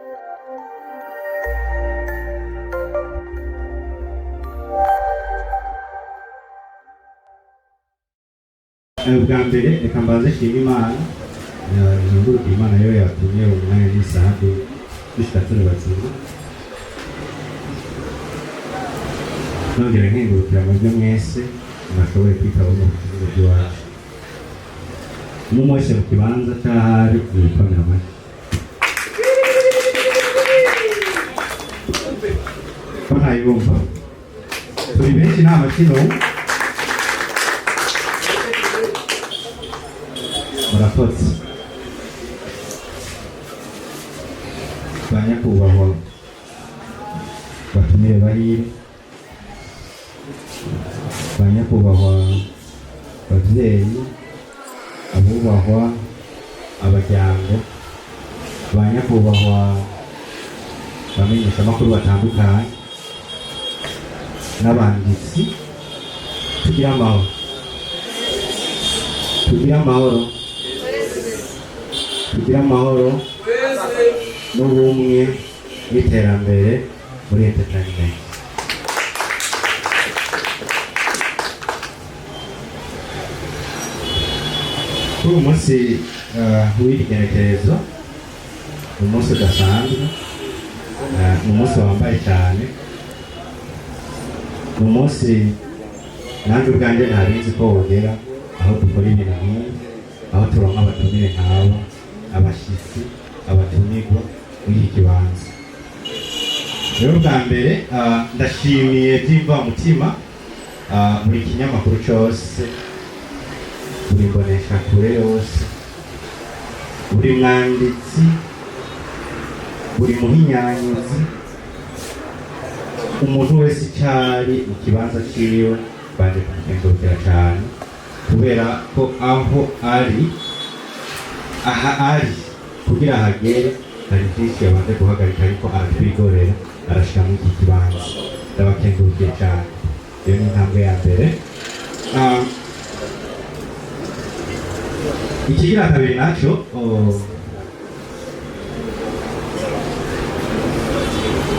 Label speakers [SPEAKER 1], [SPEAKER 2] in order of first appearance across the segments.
[SPEAKER 1] Bwa mbere reka mbanze nshime Imana, nzunguruke Imana yo yatumye umwanya n'isaha dushika turi bazima. Nongera nkengurukira mwebwe mwese mwashoboye kwitaba mu kibuga by'iwacu. Umwe wese mu kibanza cy'ahari ibikomera amashyi. Ko ntayibumva, turi benshi, nta makino. Murakoze ba nyakubahwa batumire bahire, ba nyakubahwa babyeyi, abubahwa abajyango, ba nyakubahwa bamenyeshamakuru batandukanye n'abanditsi. Tugire amahoro, tugire amahoro, tugire amahoro n'ubumwe n'iterambere muri entertainment. Kuri uyu munsi w'iri genekerezo, ni umunsi udasanzwe, ni umunsi wambaye cyane, ni umunsi nanjye ubwanjye ntarinzi ko wogera aho dukora ibintu nk'ibi, aho turonka abatumire nk'aba, abashyitsi, abatumirwa muri iki kibanza. Rero bwa mbere ndashimiye by'imvamutima buri kinyamakuru cyose, buri mboneshakure yose, buri mwanditsi, buri muhinyanyuzi, umuntu wese icyari mu kibanza ciwe, baje kumukengurukira cyane kubera ko aho ari, aha ari, kugira ahagere hari byinshi yabanje guhagarika, ariko aratwigorera arashika muri iki kibanza. Ndabakengurukiye cyane. Iyo ni intambwe ya mbere. Ikigira kabiri naco,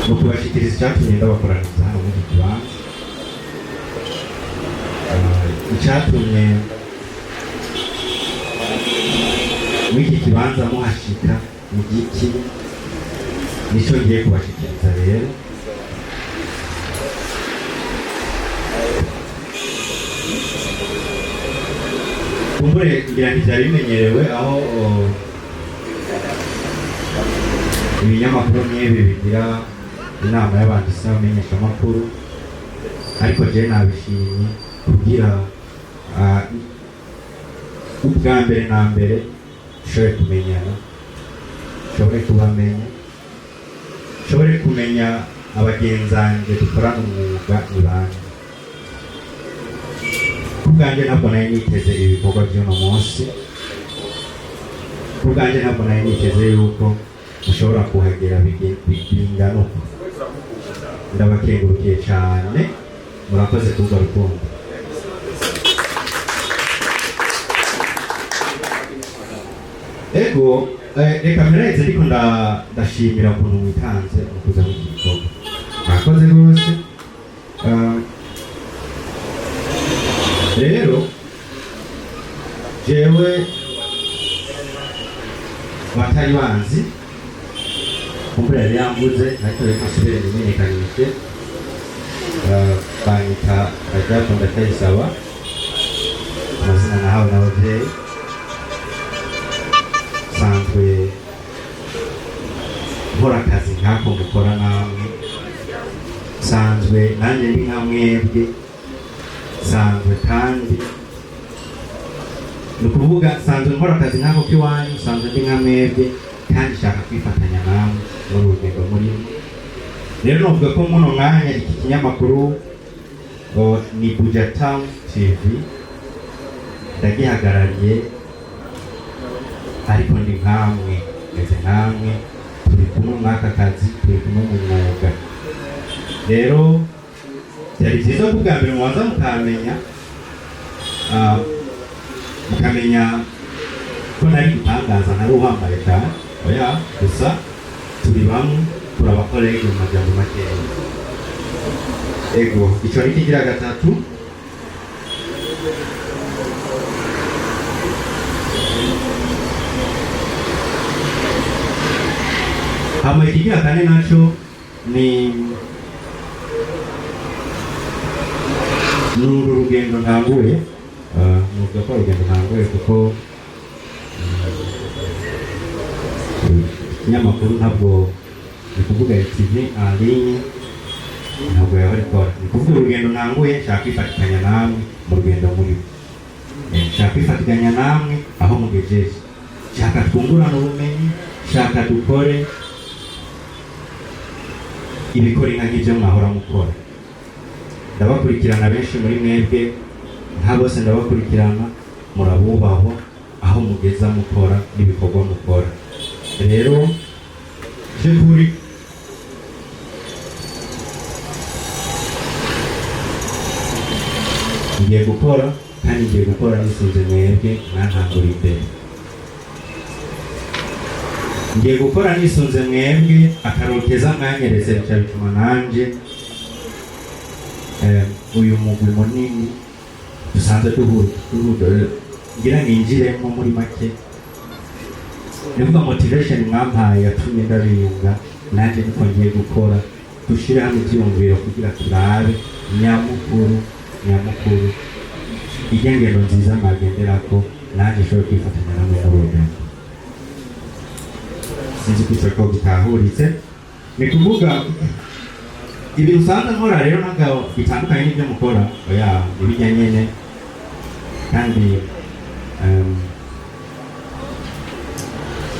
[SPEAKER 1] ni ukubashikiriza icyatumye ndabakoraniza hano muri iki kibanza. Icyatumye muri iki kibanza muhashika ni giki? Nicyo ngiye kubashikiriza rero. Kumbure ngira ntibyari bimenyerewe aho ibinyamakuru nk'ibi bigira inama y'abanditsi n'abamenyeshamakuru, ariko jewe nabishimye kugira ubwa mbere na mbere nshobore kumenyana, nshobore kubamenya, nshobore kumenya abagenzange dukorana umwuga ni bande. Ku bwanjye ntabwo nari niteze ibikorwa by'uno munsi. Ku bwanjye ntabwo nari niteze yuko mushobora kuhagera bingana uko. Ndabakengurukiye cyane, murakoze kubwo rukundo. Ego, reka mpereze, ariko ndashimira ukuntu mwitanze mu kuza muri iki gikorwa. Mwakoze rwose. Rero jewe batari banzi, kumbura yari yambuze, ariko reka nsubire nimenyekanishe. Banyita Rajabu Ndacayisaba, amazina nahawe n'ababyeyi. Nsanzwe nkora akazi nk'ako mukora namwe, nsanzwe nanjye ndi nka mwebwe, nsanzwe kandi, ni ukuvuga nsanzwe nkora akazi nk'ako k'iwanyu, nsanzwe ndi nka mwebwe kandi nshaka kwifatanya namwe muri uru rugendo murimo. Rero novuga ko muno mwanya iki kinyamakuru ni Buja Town TV, ndagihagarariye, ariko ndi nkamwe, meze nkamwe, turi kumwe muri aka kazi, turi kumwe mu mwuga. Rero byari byiza ko ubwa mbere mubanza mukamenya, mukamenya ko nari gitangaza, ntari uhambaye cyane, oya, gusa Turi bamwe, turi aba collègues mu majambo makeya. Ego, ico ni kigira gatatu. Hama ikigira kane naco ni uru rugendo ntanguye. Nuvuga ko urugendo ntanguye kuko ikinyamakuru ntabwo, ni kuvuga TV en ligne, ntabwo yahora ikora. Ni kuvuga urugendo ntanguye, nshaka kwifatikanya namwe mu rugendo murimo. Nshaka kwifatikanya namwe aho mugejeje, nshaka twungurane ubumenyi, nshaka dukore ibikora inka nk'ibyo mwahora mukora. Ndabakurikirana, benshi muri mwebwe, nka bose ndabakurikirana, murabubahwa aho mugeza mukora n'ibikorwa mukora. Rero by'ukuri ngiye gukora, kandi ngiye gukora nisunze mwebwe mwantangura imbere. Ngiye gukora nisunze mwebwe, akaroro keza mwanyeretse bica bituma nanje uyu mugwi munini dusanzwe duhura ngira ninjiremo. Muri make nivuga motivation mwampaye yatumye ndabiyunga, nanjye niko ngiye gukora. Dushire hamwe ibyiyumviro kugira turabe nyamukuru nyamukuru ijya ngendo nziza mwagenderako, nanjye nshobore kwifatanya namwe muri uru rugendo. Sinzi ko ico ko gitahuritse. Ni kuvuga ibintu usanzwe nkora rero ntabwo bitandukanye n'ibyo mukora, oya, ibijya nyene. Kandi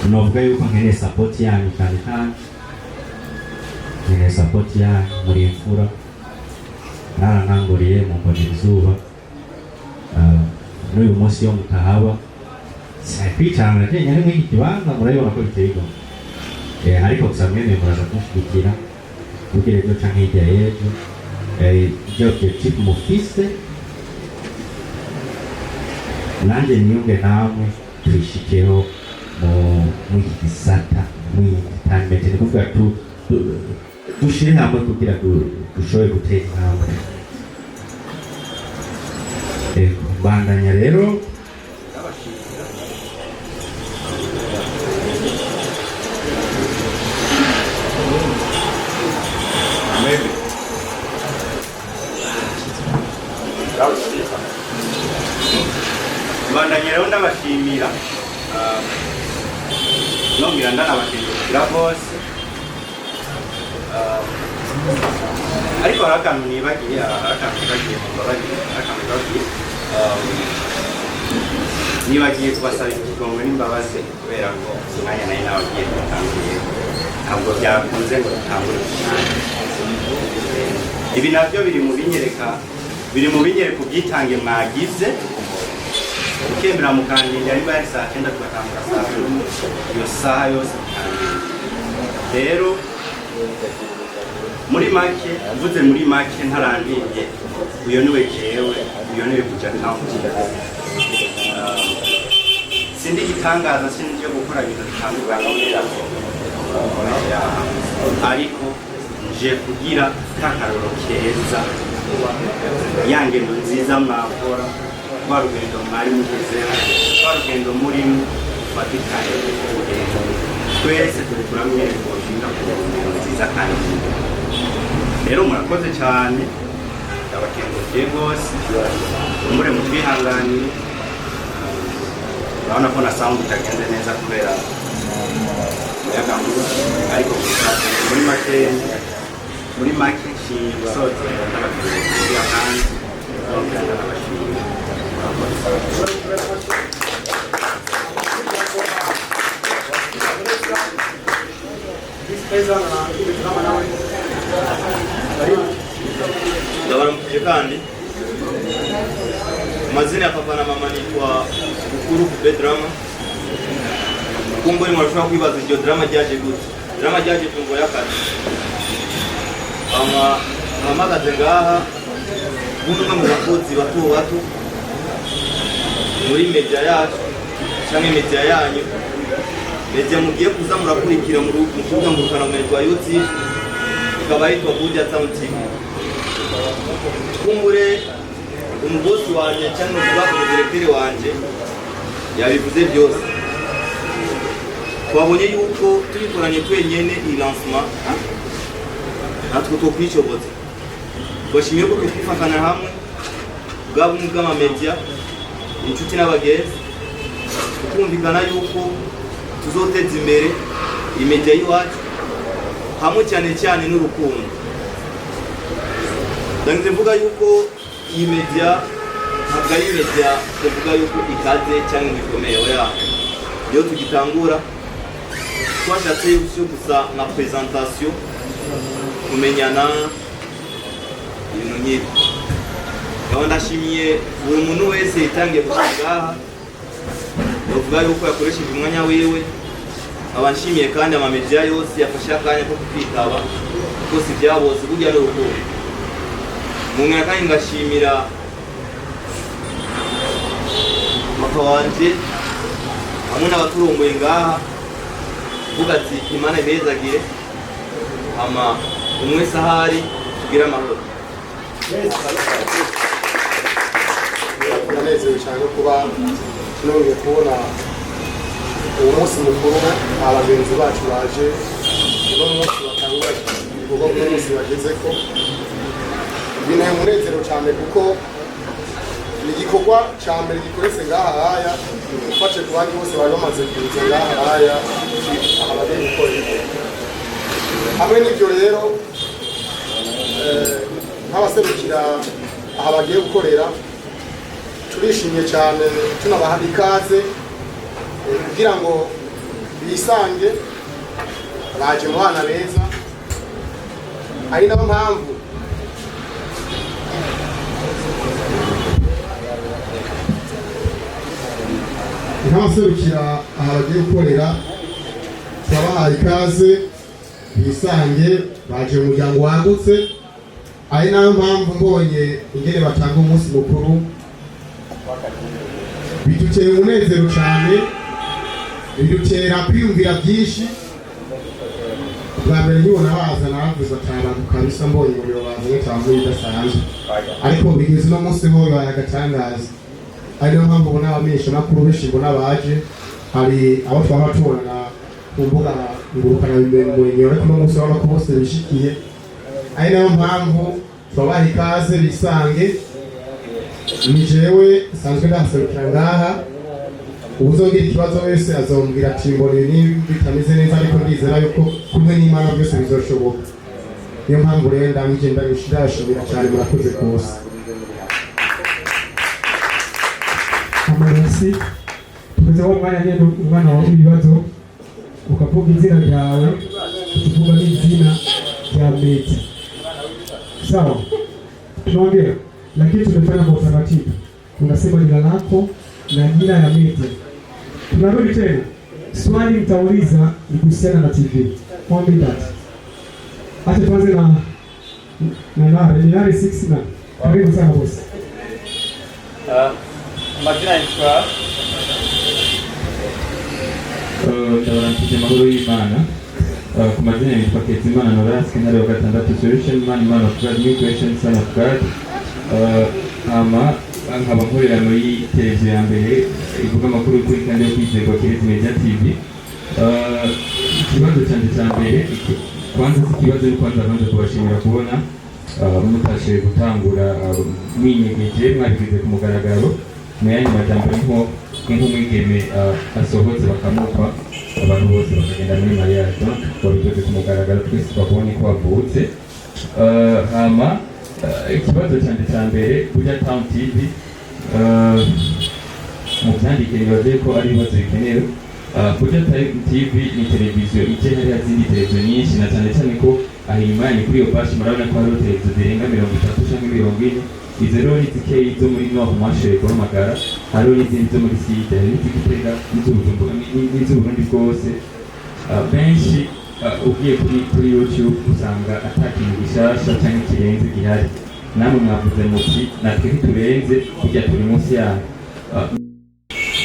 [SPEAKER 1] novuga yuko nkeneye support yanyu cyane cyane, nkeneye support yanyu. Muri imfura, narantanguriye mu mbonera izuba. N'uyu munsi iyo mutahaba sinari kwicarana jenyine muri iki kibanza. Murabibona ko biteye igomwe. Ariko gusa mwene muraza kunshigikira kugira ejo canke hirya y'ejo ibyo objectif mufise nanjye niyunge namwe twishikeho mu muri iki gisata, muri iyi entertainment. Ni kuvuga dushire hamwe kugira dushobore gutera intambwe. Ego, bandanya rero ndabashimira.
[SPEAKER 2] Maybe. That was
[SPEAKER 1] Bandanya rero ndabashimira. Ah, nongera ndanabakengurukira bose. Ah, ariko hari akantu nibagiye, hari akantu nibagiye, mumbabarire, hari akantu nibagiye. Nibagiye kubasaba ikigongwe n'imbabazi kubera ko umwanya nari nabagiye dutanguye ntabwo byakunze ngo dutangure ku mwanya. Ibi nabyo biri mu binyereka ubwitange mwagize, ukemera mukandinda nimba yari saa 9 tugatangura saa 10, iyo saha yose mukandinda. Rero muri make, mvuze muri make ntarandinye, uyo niwe jewe, uyo niwe Buja Town. Sindi igitangaza, sindi cyo gukora ibintu bitandukanye kubera ko oya, ariko nje kugira kakaroro keza, ya ngendo nziza mwakora, rwa rugendo mwari mugezeho, rwa rugendo murimo, fatikanye urugendo twese turi turamwereka urugendo ku ngendo nziza kandi nziza. Rero murakoze cyane, ndabakengurukiye rwose, mure mutwihanganire. Urabona ko na sound itagenze neza kubera umuyaga nkuba, ariko gusa muri make nshimye gusozera ndabakengurukiye kandi nongera ndanabashimira. Murakoze.
[SPEAKER 3] Visi Perezida na kama nawe. Karibu.
[SPEAKER 4] Ndabaramukije kandi. Amazina ya papa na mama nitwa Bukuru Kube Drama. Kumbure murashobora kwibaza iryo drama ryaje gute. Drama ryaje ku ngo y'akazi. Hama mpamagaze ngaha nk'umwe mu bakozi bato bato muri media yacu canke media yanyu. Media mugiye kuza murakurikira mu kubuga ngurukanabumenyi rwa YouTube, ikaba yitwa Buja Town TV. Kumbure umubosi wanje cyangwa kuba umudirekiteri wanje yabivuze byose. Twabonye yuko tubikoranye twenyene iyi lancement natwe twokwishobotse. Twashimiye ko twifatana hamwe bwa bumwe bw'amamedia, inshuti n'abagenzi, tukumvikana yuko tuzoteza imbere imedia y'iwacu hamwe, cyane cyane n'urukundo. Ndagize mvuga yuko iyi media ntabwo ari media tuvuga yuko ikaze cyangwa ngo ikomeye, oya. Iyo tugitangura twashatse yo gusa nka présentation, kumenyana, ibintu nk'ibi. Nkaba ndashimiye buri muntu wese yitangiye gushika ngaha, bavuga yuko yakoresheje umwanya wiwe. Nkaba nshimiye kandi amamedia yose yafashe akanya ko kutwitaba rwose, ibyabose burya ni urukundo. Mungana kandi ngashimira papa wanje hamwe n'abaturongoye ngaha, vuga ati Imana ibezagire, hama umwe sahari tugire amahoro.
[SPEAKER 3] Ndanezerewe cyane no kuba nongeye kubona uwo munsi mukuru. Abagenzi bacu baje uno munsi batangura ibikorwa, uno munsi bagezeko, binteye umunezero cyane kuko ni igikorwa cya mbere gikoretse ngaha haya, ufashe ku bandi bose bari bamaze kuza ngaha haya aha bagiye gukorera hamwe. N'ibyo rero, nk'abaserukira aha bagiye gukorera, turishimye cyane, tunabaha ikaze kugira ngo bisange baje mu bana beza. Ari nayo mpamvu nk'abaserukira aha bagiye gukorera turabahaye ikaze, bisange baje mu muryango wagutse. Ari nayo mpamvu mbonye ingene batanga umunsi mukuru bidutera umunezero cyane, bidutera kwiyumvira byinshi. Bwa mbere nkibona baza naravuze ati abantu kabisa, mbonye umuriro bazanye cyangwa bidasanzwe, ariko bigeze uno munsi ho bibaye agatangaza. Ari nayo mpamvu ubona abamenyeshamakuru benshi mbona baje, hari abo twaba tubonana ku mbuga ngurukanabumenyi, ariko uno munsi urabona ko bose bishikiye. Ari nayo mpamvu turabaha ikaze, bisange. Ni jewe nsanzwe ndahaserukira ngaha. Uwuzogira ikibazo wese azombwira ati mbona ibi n'ibi bitameze neza, ariko ndizera yuko kumwe n'Imana byose bizoshoboka. Niyo mpamvu rero ndangije ndashimira cyane, murakoze rwose.
[SPEAKER 5] Amarasi tugeze aho umwanya nyine, umwana wawe ibibazo, ukavuga izina ryawe, ukavuga n'izina rya media. Sawa, tunaongea lakini tumefanya kwa utaratibu. Unasema jina lako na jina ya media. Tunarudi tena, swali mtauliza ni kuhusiana na TV. Only that. Acha tuanze na Nare, ni Nare 6 na. Karibu sana boss.
[SPEAKER 2] Amazina yitwa
[SPEAKER 1] Ndabaramukije, amahoro y'Imana. Ku mazina yitwa Kezimana Norasi, Ntare wa gatandatu, Solution Man, Man of God, New Creation, Son of God. Hama nkaba nkorera muri televiziyo ya mbere ivuga amakuru y'ukuri kandi yo kwizerwa, Kirezi Media TV. Ikibazo cyanjye cya mbere, kwanza si ikibazo, ni kwanza banza kubashimira kubona mutashoboye gutangura mwinyegeje, mwabigize ku mugaragaro. Mu yandi majambo, ni nko ni nk'umwigeme asohotse bakamukwa, abantu bose bakagenda muri mariage. Donc wabikoze ku mugaragaro, twese twabonye ko wavutse. Hama ikibazo cyanjye cya mbere, Buja Town TV, mu byandike nibaze ko ari ibibazo bikenewe. Buja Town TV ni televiziyo ije hariya zindi televiziyo nyinshi, na cyane cyane ko aho inyuma yanyu kuri iyo pashi murabona ko hariho televiziyo zirenga 30 cyangwa 40. Izo rero ni zikeyi zo muri nord mwashoboye guhamagara, hariho n'izindi zo muri sud, hari n'iz'Igitega, n'iz'Ubujumbura, n'iz'Uburundi bwose. Benshi ugiye kuri YouTube usanga ata kintu gishasha cyangwa kirenze gihari. Namwe mwavuze muti natwe ntiturenze, burya turi munsi yayo.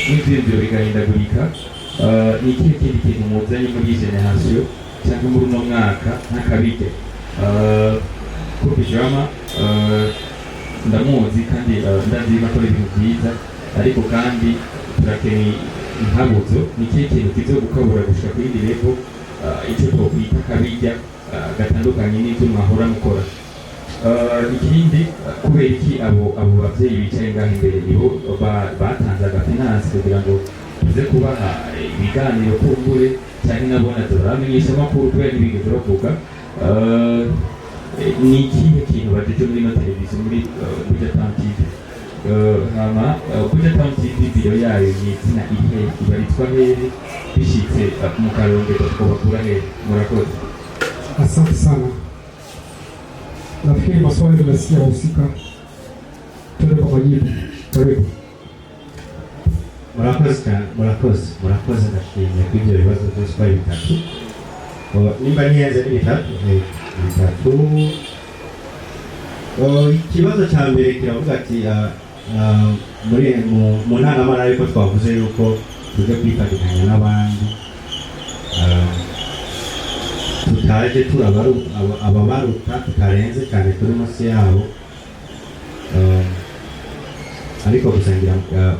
[SPEAKER 1] N'ivyiyumviro bigahindagurika.
[SPEAKER 6] Ni ikihe kindi kintu muzanye muri iyi génération cyangwa muri uno mwaka nk'akabirya? Kopi Drama ndamuzi kandi ndazi ko akora ibintu byiza, ariko kandi turakeneye inkabuzo. Ni ikihe kintu kizo gukabura gushika ku yindi level, icyo twokwita akabirya gatandukanye n'ibyo mwahora mukora? Ikindi, kubera iki abo bavyeyi bicaye ngaho imbere nibo batanze agafinance kugira ngo tuze kubaha ibiganiro kumbure, cyangwa nabona turamenyesha amakuru, kubera ntibigeze bavuga? Ni ikihe kintu bajeje muri ino televiziyo, muri Buja Town TV? Hama Buja Town TV, biro yayo ni izina irihe, ibarizwa hehe? Bishitse mu Karongero twobakura hehe? Murakoze.
[SPEAKER 5] Asante sana. Nafikiri maswali tumesikia wahusika, tuende kwa majibu. Karibu.
[SPEAKER 1] Murakoze cyane, murakoze, murakoze. Ndashimye ko ibyo bibazo byose uko ari bitatu. Oh, nimba ntihenze ni bitatu, bitatu. Oh, ikibazo cya mbere kiravuga ati muri mu ntangamara ariko twavuze yuko tuje kwifatikanya n'abandi, tutaje ababaruta, tutarenze cyane, turi munsi yabo. Ariko gusa ngira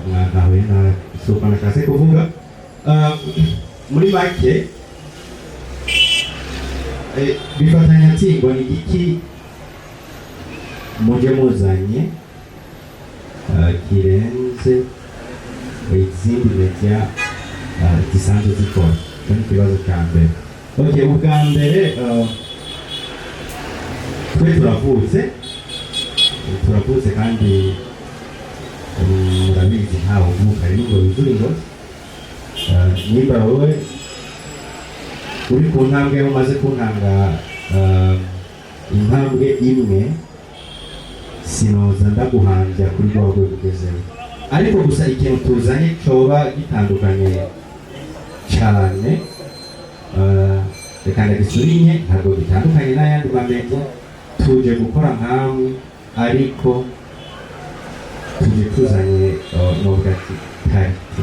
[SPEAKER 1] mwantahuye nabi, si uko nashatse kuvuga. Muri make, bifatanya nsingo ni igiki muje muzanye kirenze izindi media zisanzwe zikora? Icyo ni ikibazo cya mbere. Okay, ubwa mbere, twe turavutse kandi murabizi, ntawe uvuka rero ngo yuzure ingobyi. Nimba wowe uri ku ntambwe, umaze kuntanga intambwe imwe, sinoza ndaguhambya kuri rwa rwego ugezeho. Ariko gusa ikintu tuzanye coba gitandukanye cyane, reka ndagisurinye, ntabwo gitandukanye n'ayandi mamedia. Tuje gukora nkamwe, ariko tuje tuzanye, novuga ati qualité.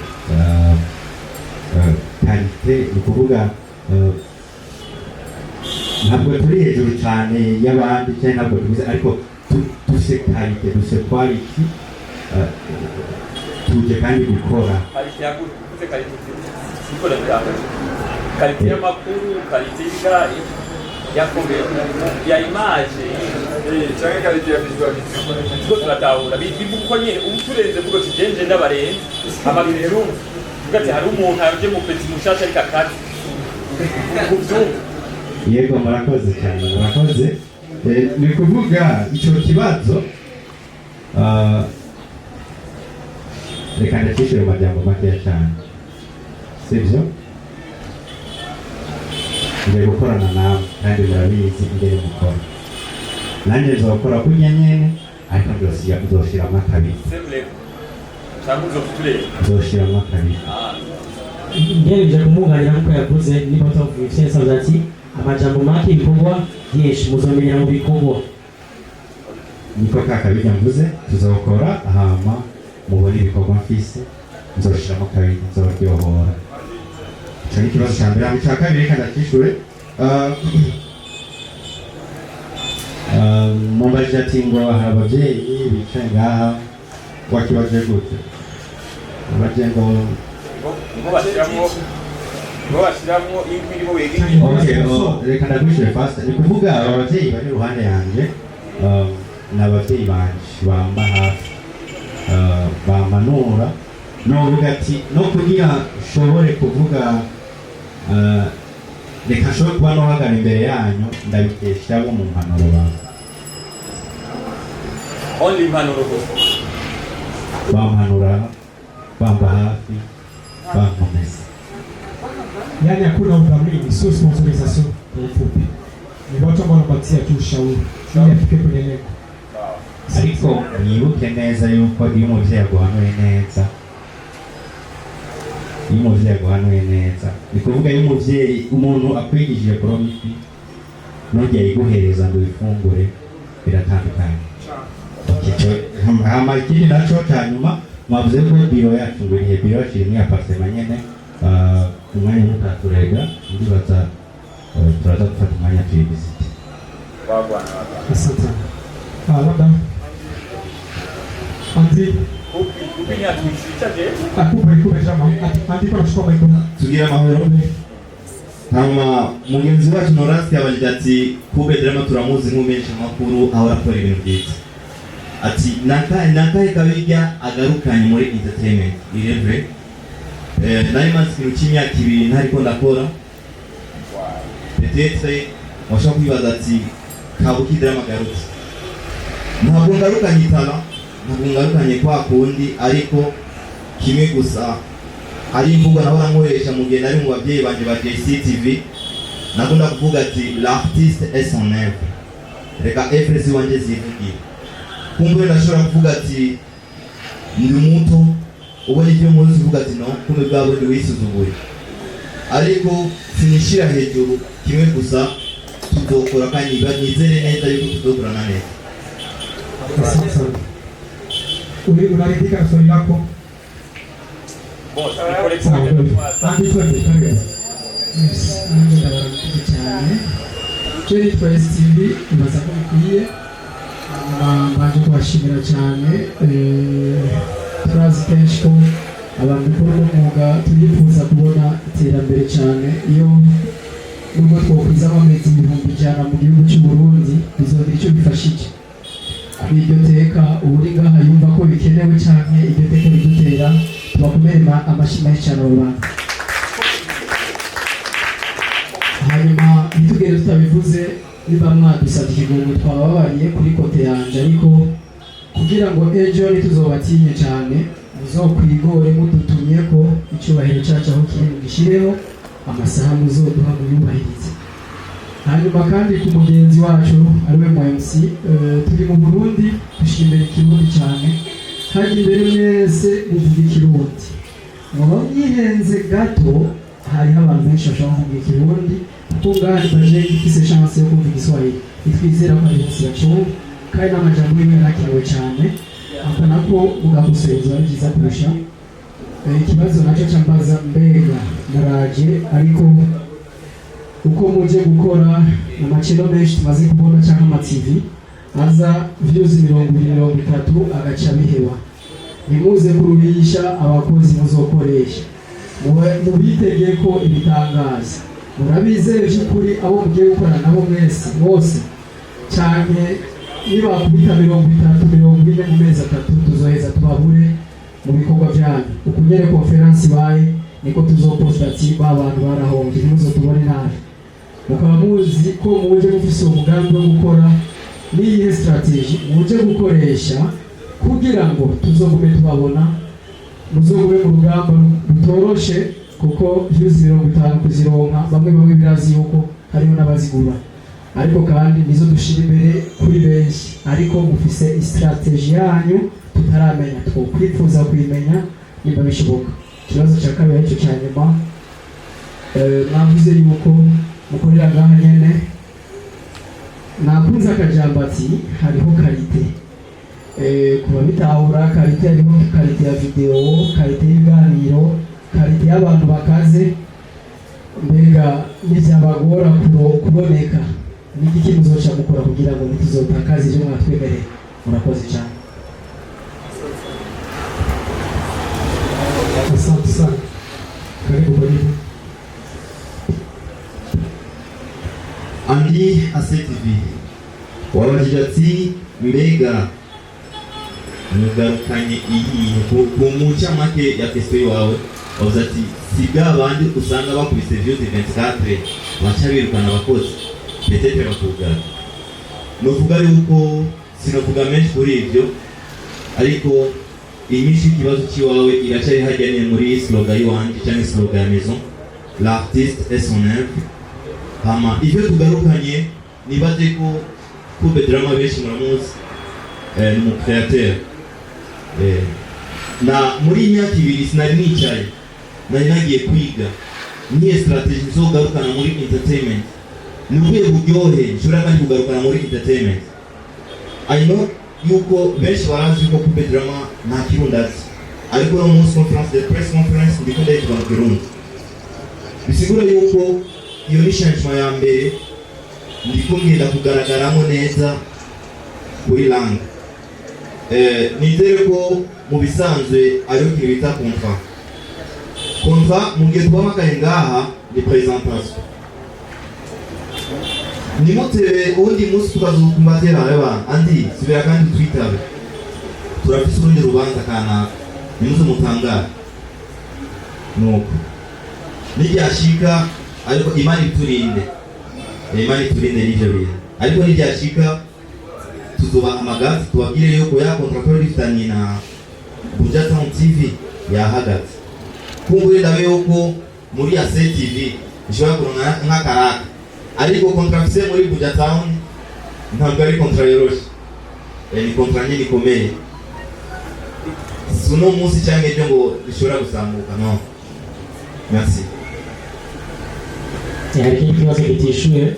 [SPEAKER 1] Qualité ni ukuvuga ntabwo turi hejuru cyane y'abandi cyangwa ntabwo tubizi, ariko dufise qualité, dufise quality. Tuje kandi gukora.
[SPEAKER 7] Qualité yagutse, uvuze qualité siko ndabitanga, qualité y'amakuru, qualité y'ibiganiro, ya ya image?
[SPEAKER 2] Canke qualité ya visualisation?
[SPEAKER 7] Tuko turatahura bivuga uko nyene ubu turenze, vuga ati jenje ndabarenze amabiro, vuga ati hari umuntu aje mu petit mushasha ariko akazi uvyumva.
[SPEAKER 1] Yego, murakoze cyane, murakoze. Ni kuvuga icyo kibazo, reka ndacishe mu majambo makeya cyane, sibyo? Ngiye gukorana nawe kandi murabizi ingene mukora, nanjye nzokora kurya nyene, ariko nzoshiramo akabiri.
[SPEAKER 7] Same level cyangwa uzofa uturere?
[SPEAKER 1] Nzoshiramo akabiri.
[SPEAKER 8] Ngerageje kumwunganira nk'uko yavuze, niba utavuga ibyo yasaze ati amajambo make, ibikorwa byinshi, muzomenyera mu bikorwa.
[SPEAKER 1] Niko ka kabiri mvuze. Tuzokora, hama mubone ibikorwa mfise, nzoshiramo kabiri, nzobaryohora. Ico ni ikibazo ca mbere. Hama ica kabiri, reka ndakishure. Mumbajije ati ngo hari abavyeyi bicaye ngaha, wakibaje gute? Mubajije ngo
[SPEAKER 7] Nibo bashiramwo inkwi, nibo biga.
[SPEAKER 1] Okay, oh, reka ndagwishure fast. Ni kuvuga aba bavyeyi bari iruhande yanje, ni abavyeyi banje bamba hafi, bampanura, novuga ati no kugira nshobore kuvuga, reka nshobore kuba nohagara imbere yanyu, ndabikesha bo mu mpanuro bawe.
[SPEAKER 7] Only impanuro gusa?
[SPEAKER 1] Bampanura, bamba hafi, bankomeza.
[SPEAKER 5] Yaani hakuna udhamini, sio sponsorisation kwa ufupi. Ni watu ambao wanapatia tu ushauri ili afike kwenye lengo.
[SPEAKER 1] Ariko mwibuke neza yuko iyo umuvyeyi aguhanuye neza, iyo umuvyeyi aguhanuye neza, ni kuvuga iyo umuvyeyi, umuntu akwigishije kuroba ifi nongeye ayiguhereza ngo uyifungure, biratandukanye. Hama ikindi naco ca nyuma, mwavuze ko biro yacu ngo irihe? Biro yacu iri muri appartement nyene. Umwanya mutaturega, ndibaza turaza gufata umwanya tuyivisite.
[SPEAKER 7] Wagwana, wagwana.
[SPEAKER 5] Asante sana. Ah, labda Andi.
[SPEAKER 7] Kupi ni atuisha je?
[SPEAKER 5] Akupe ikupe chama. Andi kwa anachukua micro.
[SPEAKER 4] Tugira amahoro. Hama mugenzi wacu Norasi yabajije ati Kube Drama turamuzi nk'umenyesha amakuru ahora akora ibintu byiza, ati nakahe kabirya agarukanye muri entertainment? Irevre nari maze ikintu cy'imyaka 2 ntariko ndakora. Peut-être washobora kwibaza ati Kabuki Drama agarutse. Ntabwo ngarukanye itara, ntabwo ngarukanye kwa kundi, ariko kimwe gusa, hari imvugo nahora nkoresha mu gihe nari mu babyeyi banje ba JCTV. Nakunda kuvuga ati "L'artiste est son œuvre." Reka œuvre ziwanje zivugire. Kumbe ndashobora kuvuga ati ndi muto, ubona ibyo muzi, uvuga ati no kumbe bwa bundi wisuzuguye, ariko sinishira hejuru. Kimwe gusa, tuzokora kandi nizere neza yuko tuzokorana neza.
[SPEAKER 5] Asante sana. Unaridhika na swali lako?
[SPEAKER 7] Bon, nikore.
[SPEAKER 5] Sawa. Andi, twende, karibu.
[SPEAKER 9] Yes, nanjye ndabaramukije cyane. Cyo nitwa STV, ibaza ko bikwiye. Hanyuma mbanje kubashimira cyane. Turazi kenshi ko abantu dukora uno mwuga turifuza kubona iterambere cyane. Iyo nubwo twokwiza amamezi 100,000 mu gihugu cy'u Burundi, bizogira icyo bifashije kuri iryo teka. Uri ngaha yumva ko bikenewe cyane iryo teka ridutera, tubakomere amashyi menshi cyane abo bantu. Hanyuma ntitugende tutabivuze, niba mwadusabye ikigongo twababariye kuri côté yanje, ariko kugira ngo ejo ntituzobatinye cyane, muzokwigore mudutumye ko icyubahiro cyacu aho kiri mugishireho, amasaha muzoduha muyubahirize. Hanyuma kandi ku mugenzi wacu ariwe mu MC, turi mu Burundi, dushimira Ikirundi cyane. Hajya imbere mwese muvuga Ikirundi, muba mwihenze gato. Hariho abantu benshi bashobora kuvuga Ikirundi, kuko ngaha baje ifise chance yo kuvuga Igiswahili, nitwizera ko ari bose bacumva, kandi n'amajambo yiwe yarakenewe cyane. Aka nako mugakosoreza ari byiza kurusha. Ikibazo nacyo cambaza, mbega muraje, ariko uko muje gukora amacero menshi tumaze kubona cyangwa ama TV aza views 20, 30, agaca biheba, ntimuze kuruhisha abakozi muzokoresha. Mubitege ko ibitangaza. Murabizeye by'ukuri abo mugiye gukorana nabo mwese bose cyane? Nibakubita 30, 40 mu mezi 3, tuzoheza tubabure mu bikorwa byanyu. Uku nyene conférence ibaye niko tuzoposta ati ba bantu barahombye, ntimuzotubone nabi. Mukaba muzi ko muje mufise uwo mugambi wo gukora, n'iyihe stratégie muje gukoresha kugira ngo tuzogume tubabona, muzogume mu rugamba rutoroshe? Kuko views 50 kuzironka, bamwe bamwe birazi yuko hariho n'abazigura, ariko kandi nizo dushira imbere kuri benshi. Ariko mufise stratégie yanyu tutaramenya, twokwifuza kuyimenya nimba bishoboka. Ikibazo cya kabiri aricyo cya nyuma, mwavuze yuko mukorera ngaha nyene. Nakunze akajambo ati hariho qualité. Ku babitahura qualité, hariho qualité ya vidéo, qualité y'ibiganiro, qualité y'abantu bakaze. Mbega nivyabagora kuboneka, nigiki muzoca mukora kugira ngo ntituzotakaze ivyo mwatwemereye? Murakoze cyane.
[SPEAKER 5] Asante sana. Karibu kwa jibu.
[SPEAKER 4] Andi ACTV wabajije ati mbega mugarukanye iyihe? Ku mucamake ya question iwawe wavuze ati si bwa bandi usanga bakubise views 24 baca birukana abakozi, peut-être bakugara. Novuga yuko sinovuga menshi kuri ibyo, ariko inyinshi y'ikibazo cy'iwawe iracari hajya nyine muri slogan y'iwanje cyangwa slogan ya maison: "L'artiste est son œuvre." Hama ivyo tugarukanye, nibaze ko Kube Drama benshi muramuzi, ni umu créateur. Na muri iyi myaka 2 sinari nicaye, nari nagiye kwiga niye stratégie nzogarukana muri entertainment, ni ubuhe buryohe nshobora kandi kugarukana muri entertainment. I know yuko benshi barazi yuko Kube Drama nta Kirundi azi, ariko uno munsi conférence de presse, conférence ndiko ndayivuga mu Kirundi. Bisigura yuko iyo ni changement ya mbere, ndiko ngenda kugaragaramo neza kuri langue. Nizere ko mu bisanzwe ariyo kintu bita contrat. Contrat mu gihe twamakaye ngaha ni présentation, nimutebe uwundi munsi tukazokumbatira aba andi subira kandi twitabe, turafise urundi rubanza kanaka, nimuze mutangare. Nuko niryashika, ariko Imana iturinde. Imana iturinde n'ivyo bintu, ariko niryashika tuzobahamagaza tubabwire yuko ya contrat twari dufitanye na Buja Town TV yahagaze. Kumbure ndabe yuko muri ya TV ishobora kuronka nk'akaraka, ariko contrat mfise muri Buja Town ntabwo ari contrat yoroshe. Ni contrat nini ikomeye, si uno munsi cyangwa ejo ngo bishobora gusambuka. No, merci.
[SPEAKER 8] Hari ikindi kibazo kitishuye.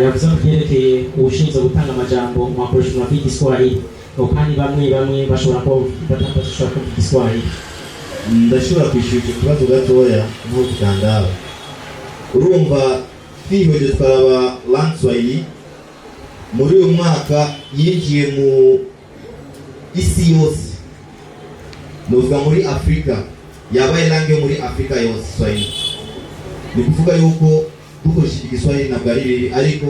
[SPEAKER 8] Yavuze ko byerekeye uwushinzwe gutanga amajambo mwakoresha mu Igiswahili, ngo kandi bamwe bamwe bashobora kuba badashobora kuvuga Igiswahili.
[SPEAKER 4] Ndashobora kwishyura icyo kibazo gatoya nk'uko kitandaba. Urumva, twihweje twaraba langue Swahili muri uyu mwaka yinjiye mu isi yose, nuvuga muri Afurika, yabaye langue yo muri Afurika yose Swahili. Ni kuvuga yuko dukoresheje Igiswahili ntabwo ari bibi, ariko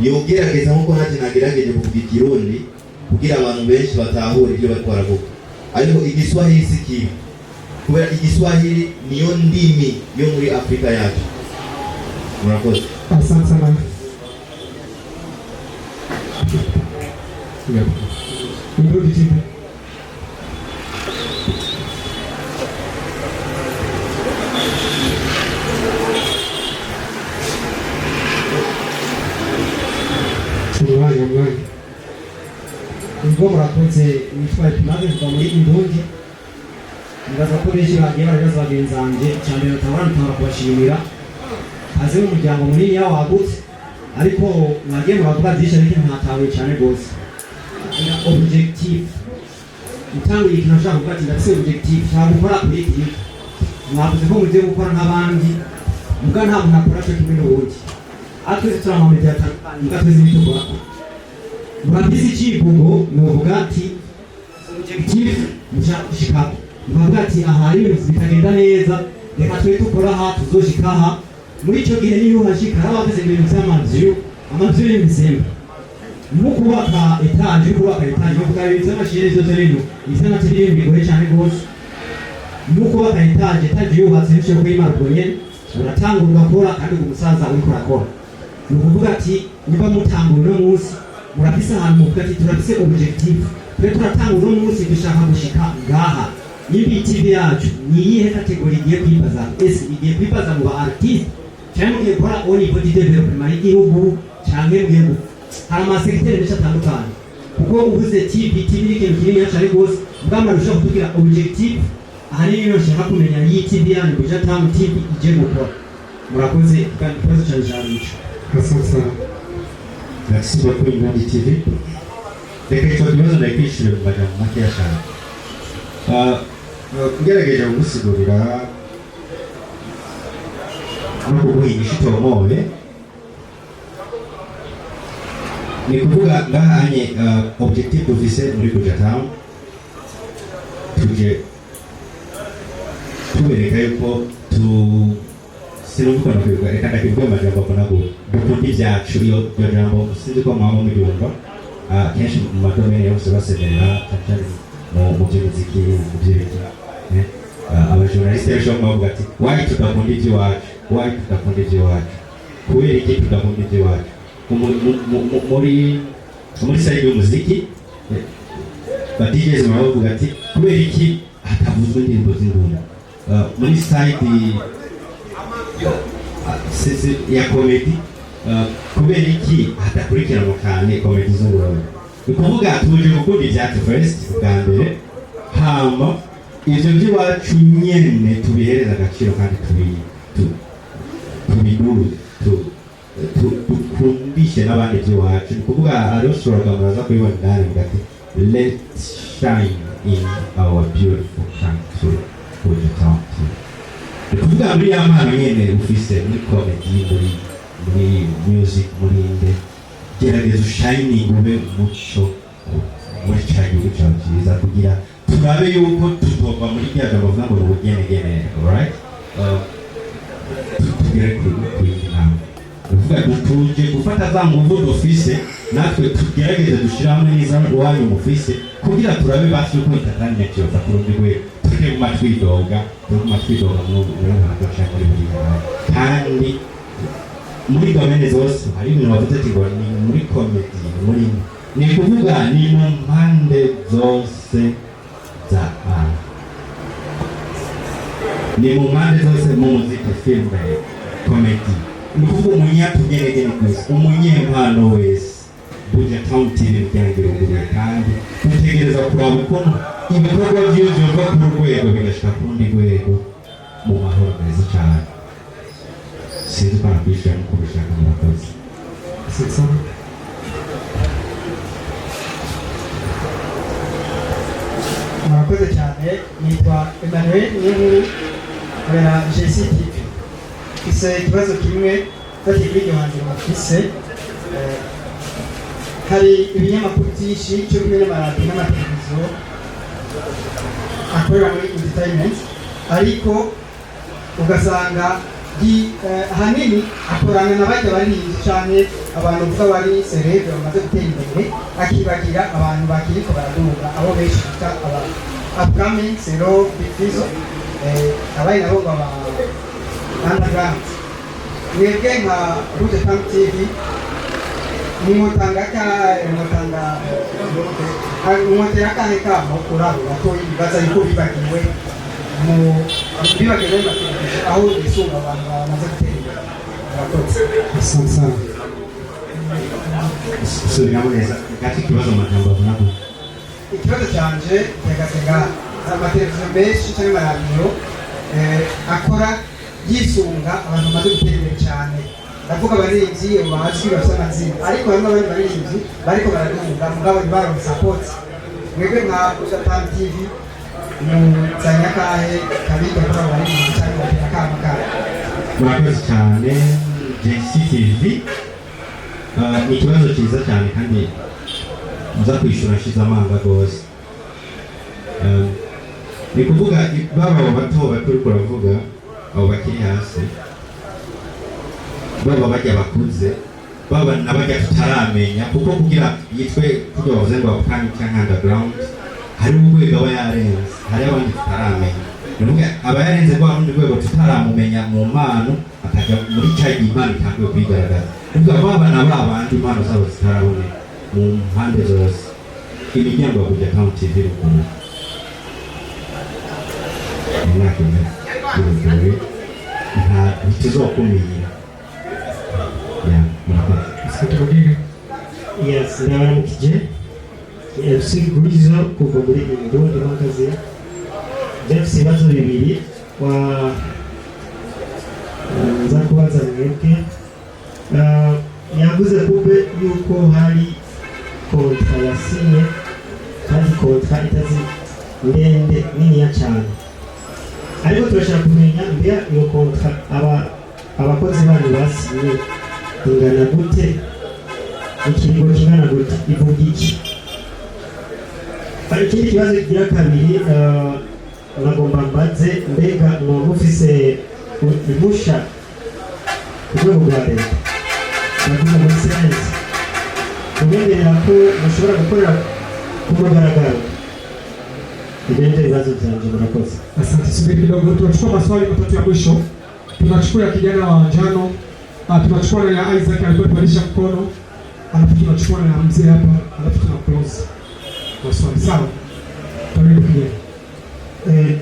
[SPEAKER 4] yogerageza nkuko nanjye nagerageje kuvuga Ikirundi kugira abantu benshi batahure ibyo bariko baravuga. Ariko Igiswahili si kibi, kubera Igiswahili niyo ndimi yo muri Afurika yacu. Murakoze.
[SPEAKER 5] Asante sana. Indundi TV. Umwanya, umwanya.
[SPEAKER 10] Ubwo murakoze. Nitwa Epimaze, kuva muri Indundi. Nibaza ko benshi bagiye barabibaza bagenzi banjye. Icya mbere natahora ntabara kubashimira, azi umuryango munini wagutse, ariko mwagiye muravuga byinshi, ariko ntatahuye cyane rwose objectif. Utanguye ikintu ashaka kuvuga ati ndafise objectif, nshaka gukora kuri iki. Mwavuze ko mugiye gukora nk'abandi, muga nta muntu akora cyo kimwe n'uwundi. Aha twese turi ama médias atandukanye, muga twese ntidukora. Murafise icivugo, novuga ati objectif mushaka gushikako, mukavuga ati aha hari ibintu bitagenda neza, reka twe dukora aha tuzoshika aha. Muri ico gihe niyo uhashika, hari abavuze ibintu vy'amazu, amazu y'imisembe, nko kubaka étage, kubaka étage bavuga ibintu vy'amashini vyose, bintu ivy'amatiri, ibintu bigoye cane rwose. Nko kubaka étage, étage yubatse ntushobora kuyimara ubwo nyene, uratangura ugakora kandi uwo musaza uriko urakora. Ni ukuvuga ati niba mutangura uno munsi, murafise ahantu muvuga ati turafise objectif, twe turatanga uno munsi, dushaka gushika ngaha. Nimba iyi TV yacu ni iyihe catégorie igiye kwibaza? Ese igiye kwibaza mu ba artiste, cyangwa mugiye gukora au niveau du développement y'igihugu, cyangwa mugiye hari ama secteurs menshi atandukanye? Kuko uvuze TV, TV ni ikintu kinini cyane rwose. Bwamara ushobora kutubwira objectif ahanini niyo nshaka kumenya y'iyi TV yanyu, Buja Town TV, igiye gukora. Murakoze, kandi ikibazo cyane cyane ico.
[SPEAKER 5] Asante sana.
[SPEAKER 1] Merci beaucoup, Indundi TV. Reka icyo kibazo ndakwishyura mu majambo makeya cyane. Ngerageje kugusigurira no kuguha inyishu itomoye, ni kuvuga ngaha anye objectif dufise muri Buja Town, tuje tubereka yuko tu sinumva ukuntu kwibuka, reka ndakivuga mu majambo avunaguye: dukunda ibyacu. Iyo iryo jambo sinzi ko mwaba muryumva. Kenshi mu ma domaines yose basemerera, cyane cyane mu by'imiziki, mu by'ibiki. Aba journalistes benshi bamwe bavuga ati why tudakunda iby'iwacu, why tudakunda iby'iwacu, kubera iki tudakunda iby'iwacu? Muri side y'umuziki, ba DJs baba bavuga ati kubera iki hatavuzwe indirimbo z'ingunda? Muri side ya comédie, kubera iki hadakurikiranwa cyane comédie z'uburundi? Ni ukuvuga tuje gukunda ibyacu first, bwa mbere, hama ivyo by'iwacu nyene tubihereza agaciro kandi tubiduze, dukundishe n'abandi iby'iwacu. Ni ukuvuga hariho slogan muraza kubibona indani, muga ati "Let's shine in our beautiful country, Buja Town TV." Ni kuvuga muri ya mpano nyene ufise muri comedy, muri music, muri nde, gerageza ushining, ube umuco muri ca gihugu cawe cyiza, kugira turabe yuko tutova muri rya jambo bavuga ngo ni ubugenegene. Alright, tugere ku yindi ntambwe. Ni ukuvuga tuje gufata za nguvu dufise, natwe tugerageze dushyire hamwe n'iza iwanyu mufise, kugira turabe basi yuko entertainment yova ku rundi rwego. Tureke guma twidoga, tuguma twidoga muri ruhando canke muri buriya. Kandi muri domaine zose hari ibintu bavuze ati ngo ni muri comedy, muri, ni kuvuga ni mu mpande zose za art, ni mu mpande zose, mu muziki, filme, comedy. Ni ukuvuga umunyatugenegene wese, umunyempano wese, Buja Town TV byangiruguruye, kandi dutegereza kuraba ukuntu ibikorwa vyiwe vyova ku rwego bigashika ku rundi rwego mu mahoro meza cyane. Sinzi ko nakwishyura no kubishaka. Murakoze.
[SPEAKER 5] Asante sana.
[SPEAKER 11] Murakoze cyane. Nitwa Emmanuel Niyonkuru, nkorera JCTV. Mfise ikibazo kimwe mfatiye kuri iryo hangiro mufise. Hari ibinyamakuru byinshi cyo kumwe n'amaradiyo n'amateleviziyo akorera muri entertainment, ariko ugasanga ahanini akorana na bajya baririmbyi canke abantu uvuga bari célèbres, bamaze gutera imbere, akibagira abantu bakiriko baraduga, abo benshi bita aba upcoming, sero Big Fizzo, abandi nabo ngo aba underground. Mwebwe nka Buja Town TV mwotanga ka mwotanga mwotera akahe kamo kuri abo batoyi bibaza yuko bibagiwe mu bibagiwe mu mateleviziyo, aho bisunga abantu bamaze gutera imbere? Murakoze.
[SPEAKER 5] Asante sana.
[SPEAKER 1] Subiramo neza gato ikibazo mu majambo avunaguye.
[SPEAKER 11] Ikibazo cyanje gihagaze ngaha: amateleviziyo menshi cyangwa amaradiyo akora yisunga abantu bamaze gutera imbere cyane, ndavuga abaririmbyi bazwi bafite amazina, ariko harimo abandi baririmbyi bariko baraduga mugabo ntibaronke support. Mwebwe nka Buja Town TV muzanye akahe kabirya kuri abo baririmbyi, cyangwa batera akamo kahe?
[SPEAKER 1] Murakoze cyane, JCTV. Ni ikibazo cyiza cyane kandi nza kwishyura nshize amanga rwose. Ni kuvuga baba abo bato bato uriko uravuga, abo bakiri hasi, baba bajya bakuze, baba n'abajya tutaramenya, kuko kugira yitwe kugira bavuze ngo upcoming cyangwa underground, hari urwego aba yarenze, hari abandi tutaramenya. Ni ukuvuga aba yarenze rwa rundi rwego tutaramumenya mu mpano, akajya muri cya gihe impano itanguye kwigaragaza. Ni ukuvuga baba na ba bandi impano zabo zitaraboneka, mu mpande zose imiryango ya Buja Town TV ruguru mu mwaka umwe y'ubuvuzi nta ntituzokumira. Ya, murakoze.
[SPEAKER 5] Asante mwingine.
[SPEAKER 12] Yes, ndabaramukije. Ni MC Gurizo kuva muri Indundi Magazine. Mfise ibibazo bibiri wa nza kubaza mwebwe. Yavuze kube yuko hari contrat yasinye, kandi contrat itazi ndende niniya cyane, ariko turashaka kumenya mbega iyo contrat aba abakozi banyu basinye ingana gute, ikiringo kingana gute, ivuga iki? Hari ikindi kibazo kigira kabiri, nagomba mbaze: mbega mwoba mufise impusha ku rwego rwa leta, ndavuga muri siyansi, kubemerera ko mushobora gukorera ku mugaragaro? Ibyo nibyo bibazo byanje, murakoze.
[SPEAKER 5] Asante. Subiri kidogo, tunachukua maswali matatu ya mwisho. Tunachukua ya kijana wa njano, tunachukua na ya Isaac alikuwa tupandisha mkono, alafu tunachukua na ya mzee hapa, alafu tuna close maswali. Sawa? Karibu kijana.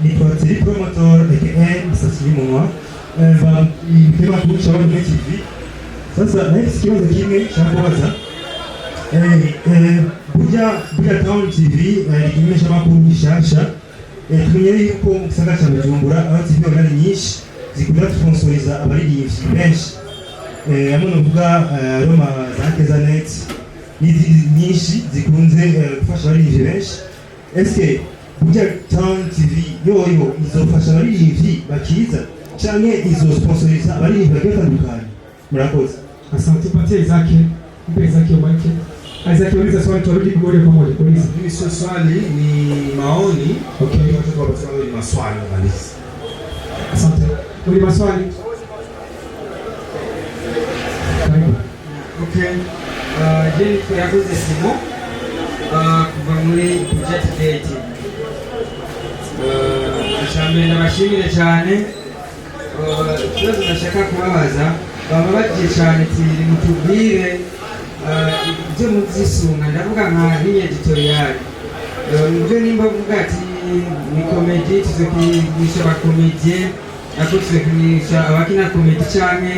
[SPEAKER 13] Nitwa Thierry Promotor aka Masasi y'umunwa, mva ikinyamakuru cya Web TV. Sasa nahise ikibazo kimwe nshaka kubaza. Buja Town TV ni ikimenyeshamakuru gishasha. Tumenye yuko mu gisagara cya Bujumbura aho TV online nyinshi zikunda sponsoriza abaririmbyi benshi, hamwe novuga Roma za Kezanet n'izindi nyinshi zikunze gufasha abaririmbyi benshi. Eske Buja Town TV yoyo izofasha abaririmbyi bakiza, Canke izo sponsoriza abaririmbyi bagiye batandukanye? Murakoze.
[SPEAKER 5] Asante, patie Isaac, mpe Isaac hiyo mic. Isaac, uliza swali, turudi moja kwa moja. Uliza.
[SPEAKER 2] Mimi sio swali, ni maoni.
[SPEAKER 5] Okay.
[SPEAKER 2] Watoto wanasema ni maswali kabisa.
[SPEAKER 5] Asante. Uli maswali? Karibu.
[SPEAKER 11] Okay. Jennifer yakoze Simo kuva muri Project Date. Icambere ndabashimire cyane. Ikibazo ndashaka kubabaza, baba bagiye cyane ati mutubwire ibyo muzisunga, ndavuga nka ligne éditoriale. Mubyo nimba avuga ati ni comédie, tuzokinisha aba comédiens, ariko tuzokinisha abakina comédie, canke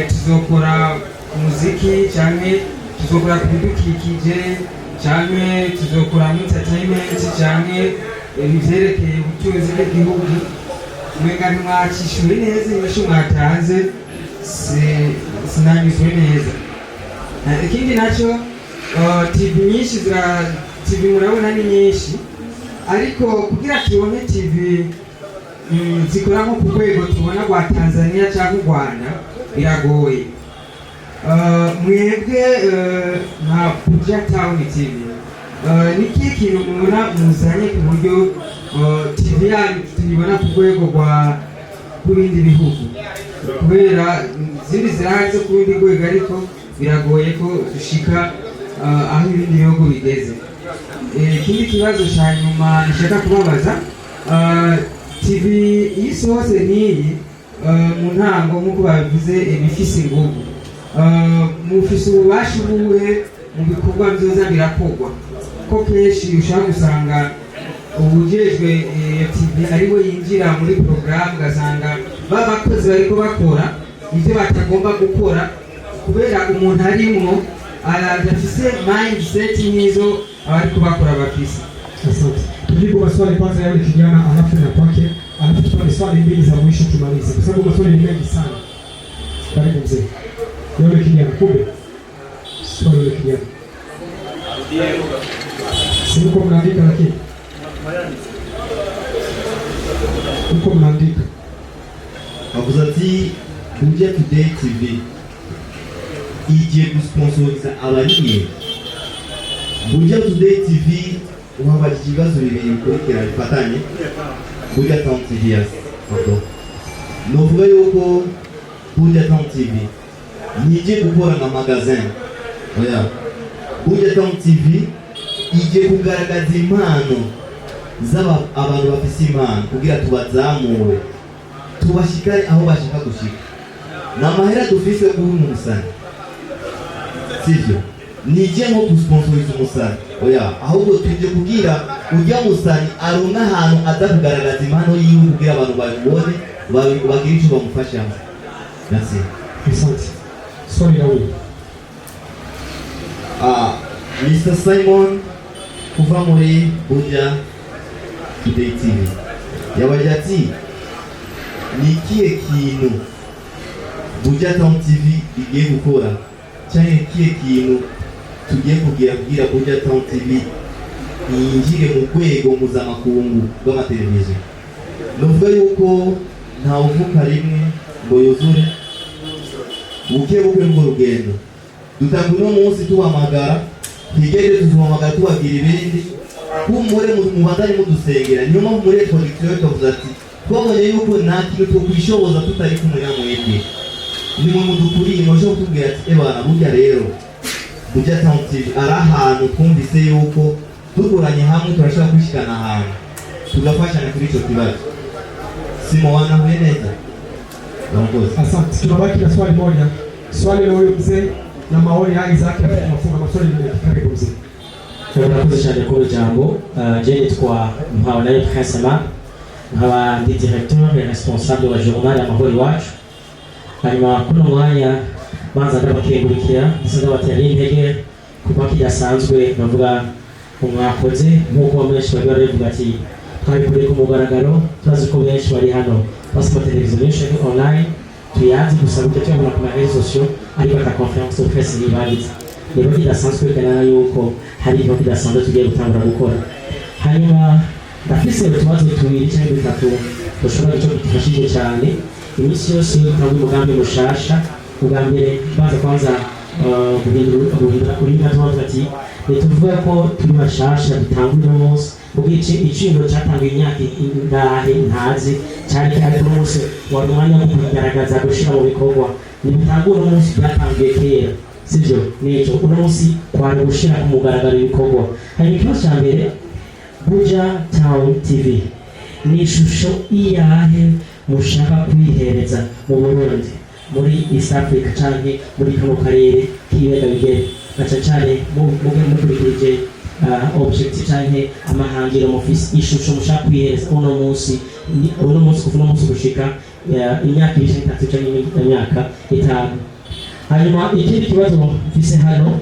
[SPEAKER 11] tuzokora umuziki, canke tuzokora ku bidukikije, canke tuzokora muri entertainment, canke ibivyerekeye ubutunzi bw'igihugu. Mwenga ntimwacishuye neza inyishu mwatanze, sinanyuzwe neza. Ikindi nacyo, TV nyinshi zira TV murabona ni nyinshi, ariko kugira tubone TV zikora nko ku rwego tubona rwa Tanzania cyangwa u Rwanda biragoye. Mwebwe nka Buja Town TV, ni ikihe kintu mubona muzanye ku buryo TV yanyu tuyibona ku rwego rwa rw'ibindi bihugu? Kubera izindi zirahari zo ku rundi rwego, ariko biragoye ko dushika aho ibindi bihugu bigeze. Ikindi kibazo cya nyuma nshaka kubabaza, TV iyo isohotse nk'iyi, mu ntango nk'uko babivuze iba ifise inguvu. Mufise ububasha ubuhe mu bikorwa byoza birakorwa, ko kenshi ushobora gusanga uwujejwe iyo TV ari we yinjira muri porogaramu, ugasanga ba bakozi bariko bakora ibyo batagomba gukora kubera umuntu arimwo adafise mindset nk'izo abariko bakora bafise?
[SPEAKER 5] Asante. Tujibu maswali kwanza ya yule kijana, alafu na kwake, alafu tupate swali mbili za mwisho tumalize, kwa sababu maswali ni mengi sana. Karibu mzee. Ya yule kijana, kumbe. Swali yule kijana. Si mko mnaandika lakini? Mko mnaandika.
[SPEAKER 1] Bavuze ati Buja Today TV igiye gusponsoriza abaririmbyi. Buja Today TV, wabajije ibibazo bibiri bikurikira bifatanye. Buja Town TV, yes, pardon. Novuga yuko Buja Town TV ntije gukora nka magazin, oya. Buja Town TV igiye kugaragaza impano z'aba abantu bafise impano kugira tubazamure, tubashikare aho bashaka gushika. Ni amahera dufise yo guha umusani, sivyo? Nije nko gusponsoriza umusani, oya, ahubwo tuje kugira ujya musani aronka ahantu aza kugaragaza impano yiwe kugira abantu babibone, bagire ico bamufashamo. Merci.
[SPEAKER 5] Asante. Swali la huyu.
[SPEAKER 1] Ah, Mr. Simon kuva muri Buja Today TV yabaje ati ni ikihe kintu Buja Town TV igiye gukora, cyangwa ikihe kintu tugiye kugira kugira Buja Town TV yinjire mu rwego mpuzamakungu rw'amateleviziyo. Nuvuga yuko ntawuvuka rimwe ngo yuzure, buke buke nubwo rugendo dutanga. Uno munsi tuhamagara, ntigeje tuzuhamagara tubabwira ibindi. Humure, mubandanye mudusengera. Niyo mpamvu muri introduction tuvuze ati twabonye yuko nta kintu twokwishoboza tutari kumwe na mwebwe. Nimwe mudukuriye, mushobora kutubwira ati ebana, burya rero Buja Town TV ari ahantu twumvise yuko dukoranye hamwe turashobora kwishikana ahantu, tugafashanya kuri ico kibazo. Simo, wanahuye neza? Murakoze.
[SPEAKER 5] Asante. Tunabaki na swali moja. Swali la huyu mzee na maoni ya Isaac, alafu tunafunga maswali mengi. Karibu mzee.
[SPEAKER 8] Murakoze cyane kuri ijambo. Je nitwa Mpabonayo Prince Aimable, nkaba ndi directeur et responsable wa journal Amahoro Iwacu. Hanyuma kuno mwanya banza ndabakengurukira ndetse ndabatera n'intege kuba kidasanzwe bavuga ngo mwakoze nk'uko benshi bari barabivuga ati twabikoreye ku mugaragaro. Turazi ko benshi bari hano basoma televiziyo benshi ari online, tuyazi gusa gutya tuyabona ku ma réseaux sociaux, ariko ata conférence de presse ntibagize. Rero kidasanzwe kwerekana yuko hari ikintu kidasanzwe tugiye gutangura gukora. Hanyuma ndafise utubazo tubiri cyangwa dutatu. Dushobora icyo bidufashije cyane. Iminsi yose iyo utanga umugambi mushasha, ubwa mbere baza kwanza guhindura ururimi, tubavuga ati ntituvuga ko turi bashasha, dutanga uno munsi, ubwo iciyumviro cyatanguye imyaka ingahe ntazi, cyari cyari uno munsi wari umwanya wo kugaragaza, gushyira mu bikorwa. Ntibitanga uno munsi, byatanguye kera, sibyo? Nicyo uno munsi kwari gushyira ku mugaragaro ibikorwa. Hanyuma ikibazo cya mbere, Buja Town TV ni ishusho iyahe mushaka kwihereza mu Burundi, muri East Africa canke muri kano karere k'ibiyaga bigari, na cane cane muge mukurikije objectif canke amahangiro mufise, ishusho mushaka kwihereza uno munsi, uno munsi, kuva uno munsi gushika imyaka 2 canke 3 canke imyaka 5? Hanyuma ikindi kibazo mfise hano,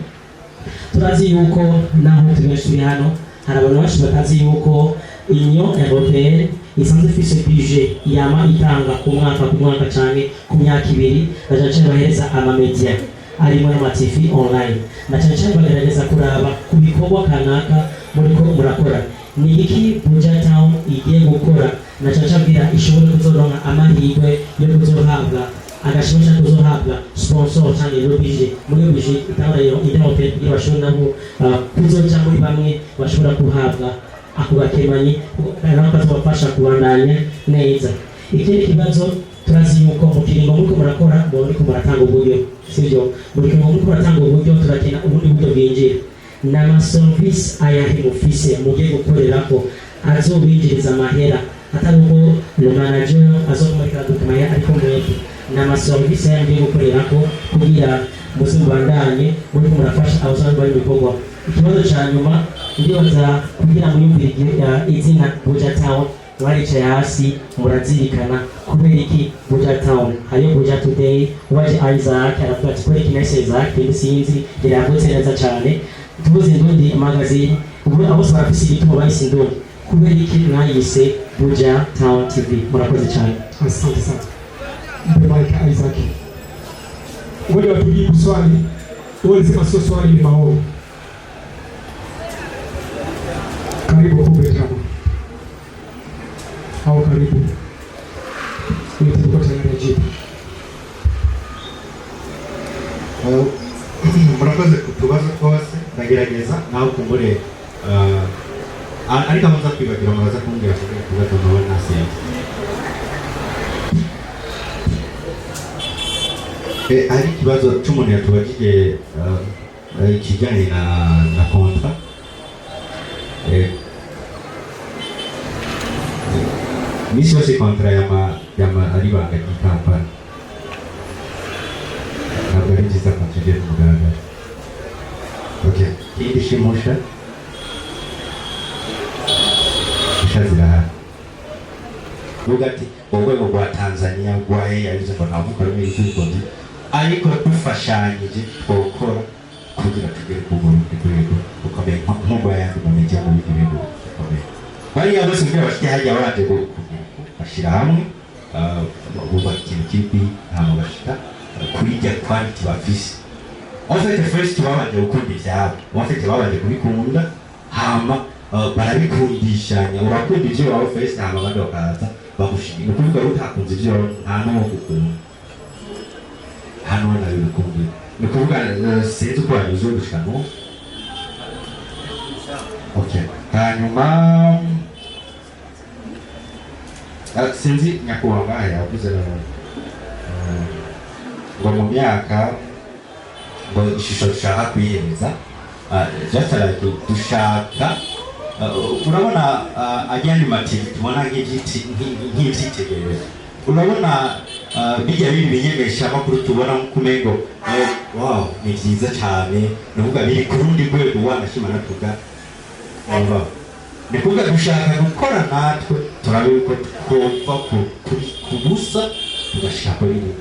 [SPEAKER 8] turazi yuko naho turi benshi turi hano, hari abantu benshi batazi yuko Union Européenne isanzwe ifise budget yama itanga ku mwaka ku mwaka canke ku myaka 2, na cane cane bahereza amamedia arimo n'ama TV online, na cane cane bagerageza kuraba ku bikorwa kanaka muriko murakora. Ni iki Buja Town igiye gukora, na cane cane kugira ishobore kuzoronka amahirwe yo kuzohabwa agashimwe cyangwa kuzohabwa sponsor cyangwa iyo budget, muri iyo budget itanga iyo Union Européenne, kugira bashobore nabo kuzoja muri bamwe bashobora guhabwa ako gakemanyi nako kazobafasha kubandanya neza? Ikindi kibazo, turazi yuko mu kiringo muriko murakora, muriko muratanga uburyo, sivyo? Mu kiringo muriko muratanga uburyo, turakena ubundi buryo bwinjira. Ni amaserivisi ayahe mufise mugiye gukorerako azobinjiriza amahera, atari uko le manager azokumurika aduka amahera, ariko mwebwe ni amaserivisi ayahe mugiye gukorerako kugira muze mubandanye muriko murafasha abasanzwe bari mu bikorwa? Ikibazo ca nyuma, ndibaza kugira muyumvire izina Buja Town, mwaricaye hasi murazirikana kubera iki Buja Town? Hariyo Buja Today, waje Isaac aravuga ati kubera iki nahise Isaac, kandi sinzi riravutse neza cyane. Tubuze Indundi Magazine, ubu abo bose barafise igituma bahise Indundi. Kubera iki mwayise Buja Town TV? Murakoze cyane.
[SPEAKER 5] Asante sana. Mpe mic Isaac. Ngoja watujibu swali. Wewe ulisema sio swali, ni maoni. Karibu Kumbe Drama. Au karibu. Ili tulikuwa tayari ajibu.
[SPEAKER 1] Murakoze ku tubazo twose, ndagerageza nawe kumbure, ariko aho nza kwibagira muraza kumbwira kugira ikibazo nkaba nasenze. Hari ikibazo cy'umuntu yatubajije ikijyanye na contrat. Iminsi yose contrat yama ari ibanga ry'ikampani, ntabwo ari byiza ko tugiye ku mugaragaro. Okay, ikindi shimusha musha zirahari, vuga ati urwego rwa Tanzania rwa yavuze ngo ntabwo ukora ibyo, ariko dufashanyije twokora kugira tugere ku burundi rwego rukomeye nk'urw'ayandi ma media mu bindi bihugu bikomeye. Bariya bose kugira bashike hajya babanje bashyira hamwe, bubaka ikintu kibi, hama bashika kuri irya quality bafise. En fait, first babanje gukunda ivyabo, en fait babanje kubikunda, hama barabikundishanya. Urakunda ivyo wawe first, hama abandi bakaza bagushimira. Ni ukuvuga rero utakunze ivyo wawe nta n'uwo gukunda, nta n'uwo nabigukundira. Ni ukuvuga sinzi uko wabivuze gushika n'ubu. Okay, hanyuma sinzi nyakubahwa ngaha yavuze ngo mu myaka ngo ishusho dushaka kwiyemeza, just like dushaka, urabona ajyandi ma TV tubona nk'ibyitegererezo, urabona bijya biri bimenyeshamakuru tubona nk'ukumengo wow, ni byiza cyane, ni ukuvuga biri ku rundi rwego, wanashima natuga. Umva, ni kuvuga dushaka gukora natwe turabe yuko twova ku busa tugashaka kuri rimwe,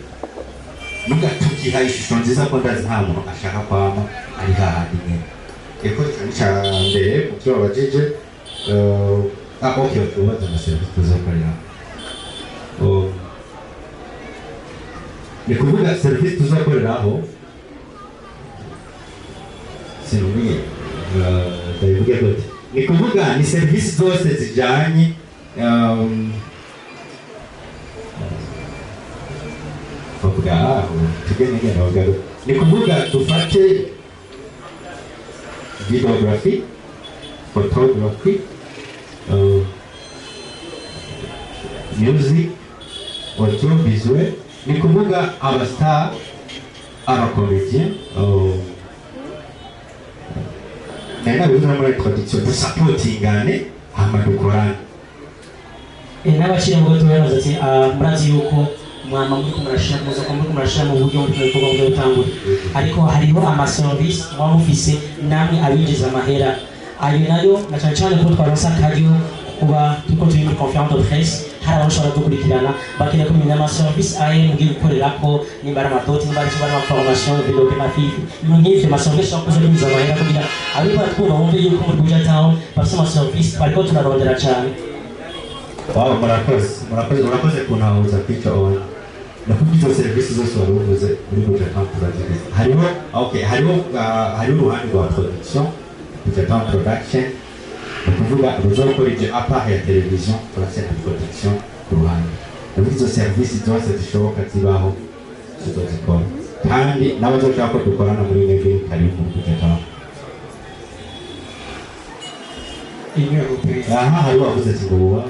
[SPEAKER 1] nuga tukiha ishusho nziza, ko ndazi nta muntu ashaka kwama ari hahandi nyene. Eko cya mbere mu byo babajije, okay, ubaza na serivisi tuzakorera. Ni kuvuga serivisi tuzakoreraho, sinumviye ndabivuge gute, ni kuvuga ni serivisi zose zijyanye Novuga aho tugende ngene novuga, ni kuvuga dufate videography, photography, music, audiovisuel, ni kuvuga aba star, aba comédien, nari nabivuze no muri introduction, dusapotingane hama dukorane.
[SPEAKER 8] N'abakiri mu gato yaravuze ati: "Ah, murazi yuko mwama muri kumurashira, muza kuba muri kumurashira mu buryo muri bikorwa byo gutangura, ariko hariho amaservice muba mufise namwe abinjiza amahera, ayo nayo na cyane cyane ko twaronse akaryo kuba turiko turi muri conférence de presse, hari abantu bashobora dukurikirana bakeneye kumenya amaservice ayo mugiye gukorerako, nimba ari amadoti, nimba ari amaformation videography, ibintu nk'ivyo, amaservice ashobora kuza binjiza amahera, kugira abariko baratwumva bumve yuko muri Buja Town bafise amaservice bariko turarondera cane."
[SPEAKER 1] Wow, murakoze, murakoze, murakoze kuntahuza kwica oya. Ndakuvuga izo serivisi zose wari uvuze, muri Buja Town turazifise. Hariho, okay, hariho uruhande rwa production, Buja Town Production, ni ukuvuga ruzokora ibyo à part ya television, turafise na production ku ruhande. Ndavuga izo serivisi zose zishoboka zibaho tuzozikora, kandi n'abazoshaka ko dukorana muri mwebwe, karibu muri Buja Town. Aha hariho wavuze ati ngo buba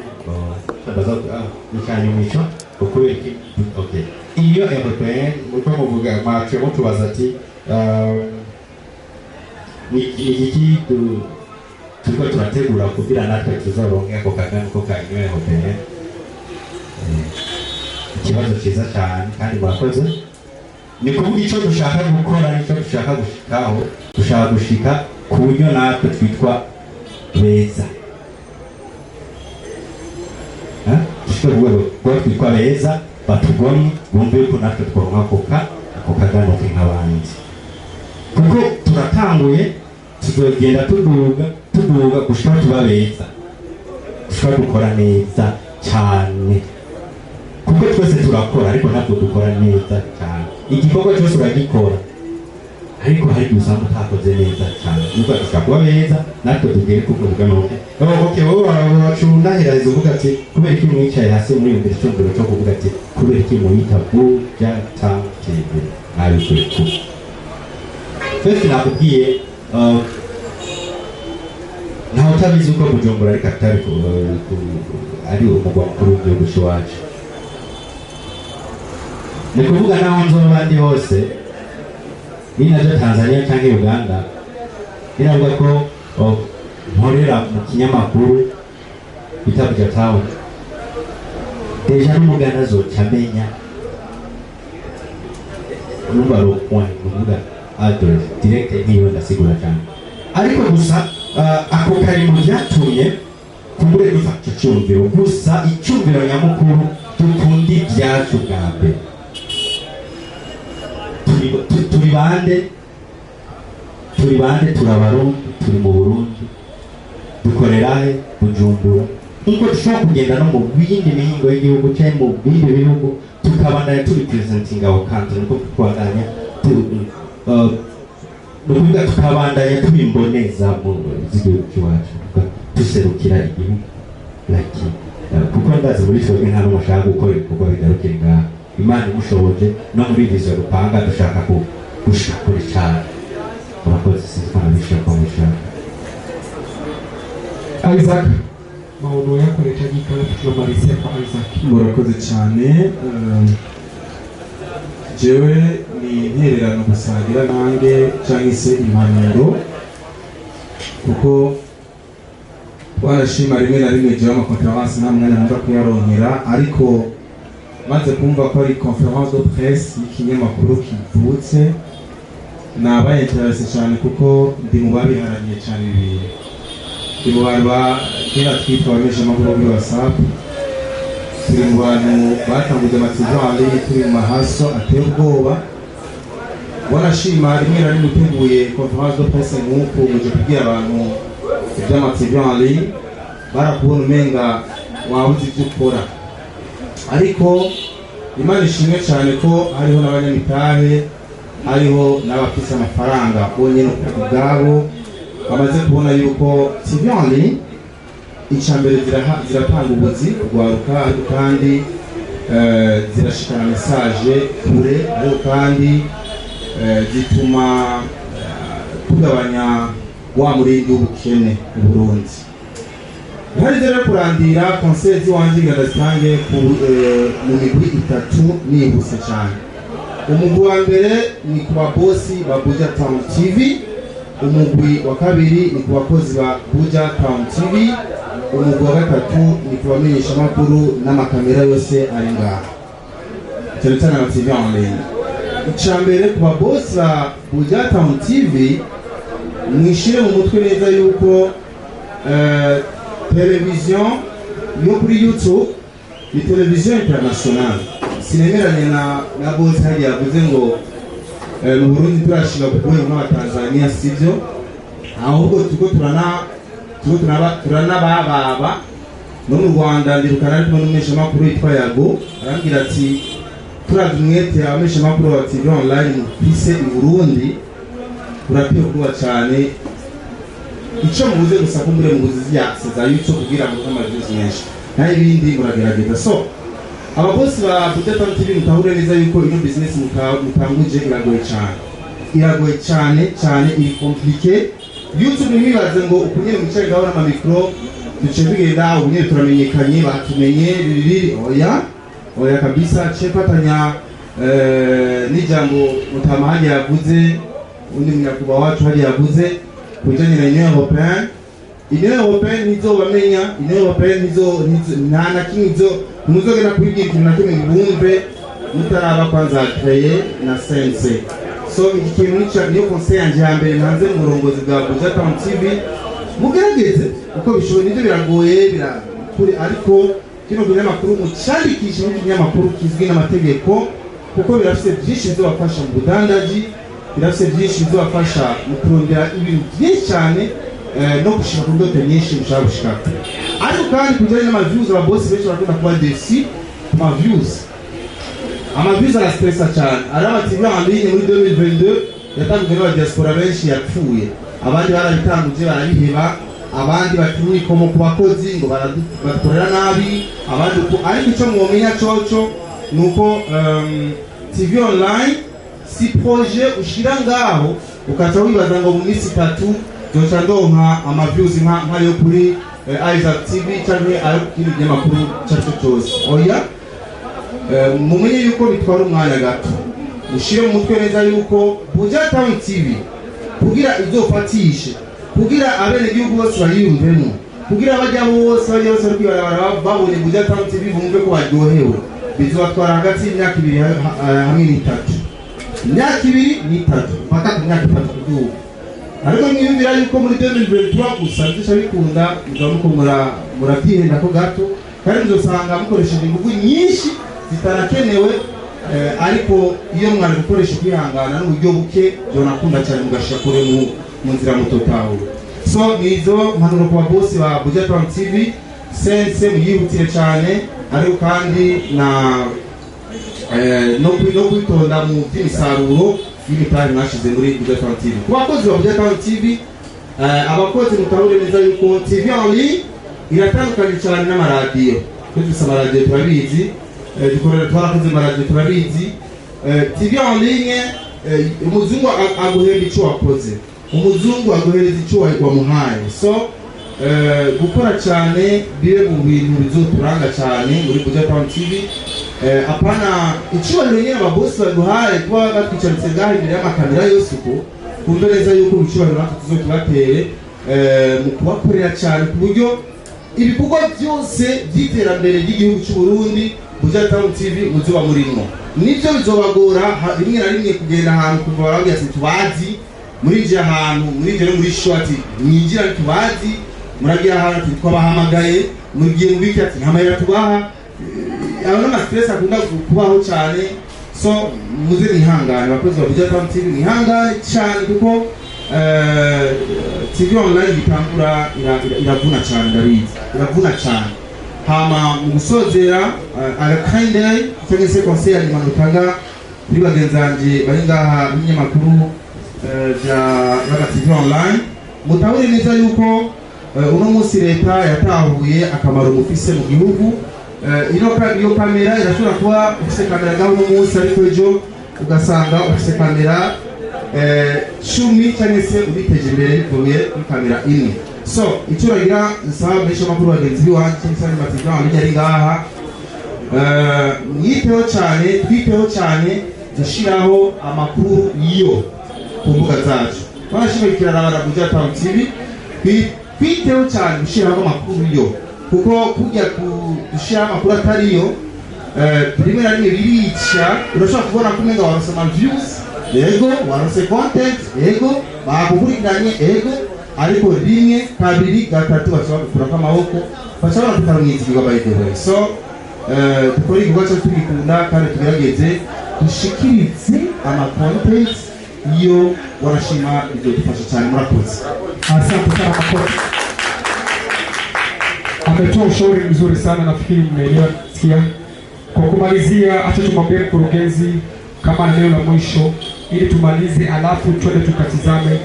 [SPEAKER 1] icanyuma ico ukubera iki? Okay, iyo européenne muriko muvuga, mwaciye mutubaza ati ni igiki turiko turategura kugira natwe tuzoronke ako kagame ko ka Union européenne. Ikibazo ciza cyane kandi murakoze. Ni kuvuga ico dushaka gukora n'ico dushaka gushikaho: dushaka gushika ku buryo natwe twitwa beza. Dushike ku rwego rwo twitwa beza, batugomye, bumve yuko natwe tworonka ako kaganuke nk'abandi, kuko turatanguye, tuzogenda tuduga, tuduga gushika tuba beza, gushika dukora neza cyane, kuko twese turakora ariko ntabwo dukora neza cyane. Igikorwa cyose uragikora, ariko hari igihe usanga utakoze neza cyane. Nuko dushaka kuba beza natwe tugere ku bwo. Okay, wowe wacundahiraheza uvuga ati kubera iki mwicaye hasi muriyumvira icyumviro cyo kuvuga ati kubera iki muyita Buja Town TV, mwabikuye ku? Twese nakubwiye, ntawe utabizi uko Bujumbura ari capitale, ari umugwa mukuru w'igihugu cy'iwacu. Ni kuvuga naho nzoba ndi hose, ninaja Tanzania cyangwa Uganda, ninavuga ko nkorera mu kinyamakuru bita Buja Town, déjà n'umuganda azoca amenya, urumva le point, ni ukuvuga adresse direct niyo ndasigura cyane. Ariko gusa ako karimo byatumye kumbure dufata icyumviro, gusa icyumviro nyamukuru, dukunda ibyacu bwa mbere. Turi bande? Turi bande? Turi Abarundi, turi mu Burundi, dukorera he? Bujumbura. Nkuko dushobora kugenda no mu bindi mihingo y'igihugu cyangwa mu bindi bihugu, tukabandanya turi presenting our country, niko kubandanya ni ukuvuga tukabandanya tubimboneza mu z'igihugu cy'iwacu, duserukira igihugu, like kuko ndazi muri twebwe nta n'umwe ashaka gukora ibikorwa bigarukira ngaha. Imana imushoboje, no muri vision rupanga dushaka ku gushika kure cyane. Murakoze, sinzi ko nabishaka ko mushaka.
[SPEAKER 5] Isaac, maono yako yanahitajika, alafu tunamalizia kwa Isaac.
[SPEAKER 2] Murakoze cyane. Jewe ni intererano gusangira nange cyangwa se impanuro, kuko warashima rimwe na rimwe jewe amaconférence nta mwanya nkunda kuyaronkera, ariko maze kumva ko ari conférence de presse y'ikinyamakuru kivutse, nabaye intéressé cyane, kuko ndi mu babiharaniye cyane ibi bintu. Ndi mu bantu ba kera twitwa abamenyeshamakuru kuri WhatsApp, turi mu bantu batanguje amaTV en ligne, turi mu mahaso ateye ubwoba. Warashima rimwe na rimwe uteguye conférence de presse nk'uku, muje kubwira abantu iby'amaTV en ligne, barakubona umenga wabuze ibyo ukora. Ariko Imana ishimwe cyane ko hariho n'abanyamitahe, hariho n'abafise amafaranga bonyine ubwabo bamaze kubona yuko TV en ligne icya mbere ziratanga ubuzi kugwaruka, ariko kandi Zirashikana message kure, ariko kandi zituma tugabanya wa murindi w'ubukene mu Burundi. Ntari rero kurandira, conseil ziwanje ngira ndazitange mu migwi itatu nihuse cyane. Umugwi wa mbere ni ku babosi ba Buja Town TV, umugwi wa kabiri ni ku bakozi ba Buja Town TV, umugwi wa gatatu ni ku bamenyeshamakuru n'amakamera yose ari ngaha, cyane cyane ama TV en ligne. Icya mbere, ku babosi ba Buja Town TV, mwishire mu mutwe neza yuko televiziyo yo kuri YouTube ni televiziyo internationale. Sinemeranye na bose hariya yavuze ngo mu Burundi turashinga ku rwego nk'Abatanzania. Sibyo, ahubwo turiko turanabababa no mu Rwanda. Ndirukana ari kumwe n'umumenyeshamakuru witwa Yago, arambwira ati: "Turavye umwete abamenyeshamakuru ba TV online mufise i Burundi, urateye ubwoba cyane. Ico mubuze gusa ko muri mubuze zya za YouTube kugira ngo ama views menshi, naho ibindi muragerageza." So ababosi ba Buja Town TV, mutahure neza yuko ino business mutanguje iragoye cyane, iragoye cyane cyane, iri compliqué. YouTube, ntibibaze ngo ukunyene mwicaye ngaho n'amamikro duce tugenda, ubu nyene turamenyekanye, batumenye bibiri. Oya, oya kabisa. Ce fatanya n'ijambo Mutama hariya yavuze, undi munyakubahwa wacu hariya yavuze ku bijanye na Union Européenne. Union Européenne ntizobamenya, Union Européenne nta na kimwe izo ntimuzogenda kubibwira ikintu na kimwe ngo bumve mutaraba kwanza créé na CNC. So iki kintu niyo conseil yanje ya mbere ntanze mu burongozi bwa Buja Town TV: mugerageze uko bishoboye. Nivyo, biragoye, birakure, ariko kino kinyamakuru mucandikishe nk'ikinyamakuru kizwi n'amategeko, kuko birafise byinshi bizobafasha mu budandaji, birafise byinshi bizobafasha mu kurondera ibintu byinshi cyane, no gushika ku ndoto nyinshi mushaka gushikako. Ariko kandi ku bijyanye n'amaviews, ababosi benshi barakunda kuba déçus ku maviews. Amaviews arastressa cyane. Ari ama TV en ligne muri 2022 yatangujwe n'abadiaspora benshi yapfuye, abandi barabitanguje barabiheba, abandi batinya ikomo ku bakozi ngo badukorera nabi, abandi uko. Ariko icyo mwomenya coco ni uko TV online si projet ushira ngaho ukaca wibaza ngo mu minsi 3 zoca ndonka amaviews nkayo kuri Isaac TV canke ayo ku kindi kinyamakuru cyaco cyose. Oya. Mumenye yuko bitwara umwanya gato. Mushire mu mutwe neza yuko Buja Town TV kugira izofatishe, kugira abenegihugu bose bayiyumvemo, kugira bajya bose bari kwibarabara babonye Buja Town TV bumve ko baryohewe, bizobatwara hagati y'imyaka 2 hamwe n'itatu, imyaka 2 n'itatu mpaka ku myaka 3 kuduga. Ariko mwiyumvira yuko muri 2023 gusa bizoca bikunda, muzaba muko murabyihenda ko gato, kandi muzosanga mukoresheje ingufu nyinshi zitarakenewe. Ariko iyo mwari gukoresha kwihangana n'uburyo buke, byonakunda cyane mugashira kure mu nzira mutotahura. So nizo mpanuro ku babosi ba Buja Town TV. Sense muyihutire cyane, ariko kandi na no kwitonda mu by'imisaruro y'imitahe mwashize muri Buja Town TV. Ku bakozi ba Buja Town TV, abakozi mutahure neza yuko TV en ligne iratandukanye cyane n'amaradiyo. Twe dufise amaradiyo turabizi, dukorera, twarakoze amaradiyo turabizi. TV en ligne, umuzungu aguhemba ico wakoze, umuzungu aguhereza ico wamuhaye. So gukora cyane bibe mu bintu bizoturanga cyane muri Buja Town TV. Apana icyubahiro nyine ababosi baduhaye kuba batwicaritse ngaho imbere y'amakamera yose uko, twumve neza yuko icyubahiro natwe tuzokibatere mu kubakorera cyane, ku buryo ibikorwa byose by'iterambere ry'igihugu cy'u Burundi Buja Town TV muzoba murimwo. Nibyo, bizobagora rimwe na rimwe kugenda ahantu kuva barabwira ati tubazi, murinjira ahantu, murinjira no muri show ati mwinjira tubazi, muragira ahantu ati twabahamagaye, mugiye mubiki ati nta mahera tubaha. Ayo n'ama stress akunda kubaho cyane. So muze mwihangane, abakozi ba Buja Town TV, mwihangane cyane, kuko TV online bitangura iravuna cyane, ndabizi iravuna cyane. Hama mu gusozera, agakinde cyangwa se conseil ya nyuma nutanga kuri bagenzi banje bari ngaha b'ibinyamakuru bya b'ama TV online, mutahure neza yuko uno munsi leta yatahuye akamaro mufise mu gihugu. Iyo kamera irashobora kuba ufise kamera ngaho uno munsi, ariko ejo ugasanga ufise kamera 10 cyangwa se ubiteje imbere bivuye kuri kamera imwe. So icyo uragira nsaba abamenyeshamakuru bagenzi biwanje cyangwa se abandi mativi bamenya ari ngaha, mwiteho cyane, twiteho cyane dushiraho amakuru yo ku mbuga zacu. Barashimikira na Buja Town TV, twiteho cyane gushiraho amakuru yo, kuko kujya gushiraho amakuru atariyo rimwe na rimwe birica. Urashobora kubona ko umenga waronse ama views, yego waronse content, yego bagukurikiranye, yego, ariko rimwe kabiri gatatu bashobora gukurako amaboko, bashobora kutarumwizigirwa by the way. So dukore igikorwa cyo tubikunda kandi tugerageze dushikirize ama content iyo warashima, bizodufasha cyane. Murakoze.
[SPEAKER 5] Asante sana makofi. Ametoa ushauri mzuri sana, nafikiri mmeelewa sikia. Kwa kumalizia, acha tumwambie mkurugenzi kama neno la mwisho ili tumalize, alafu twende tukatizame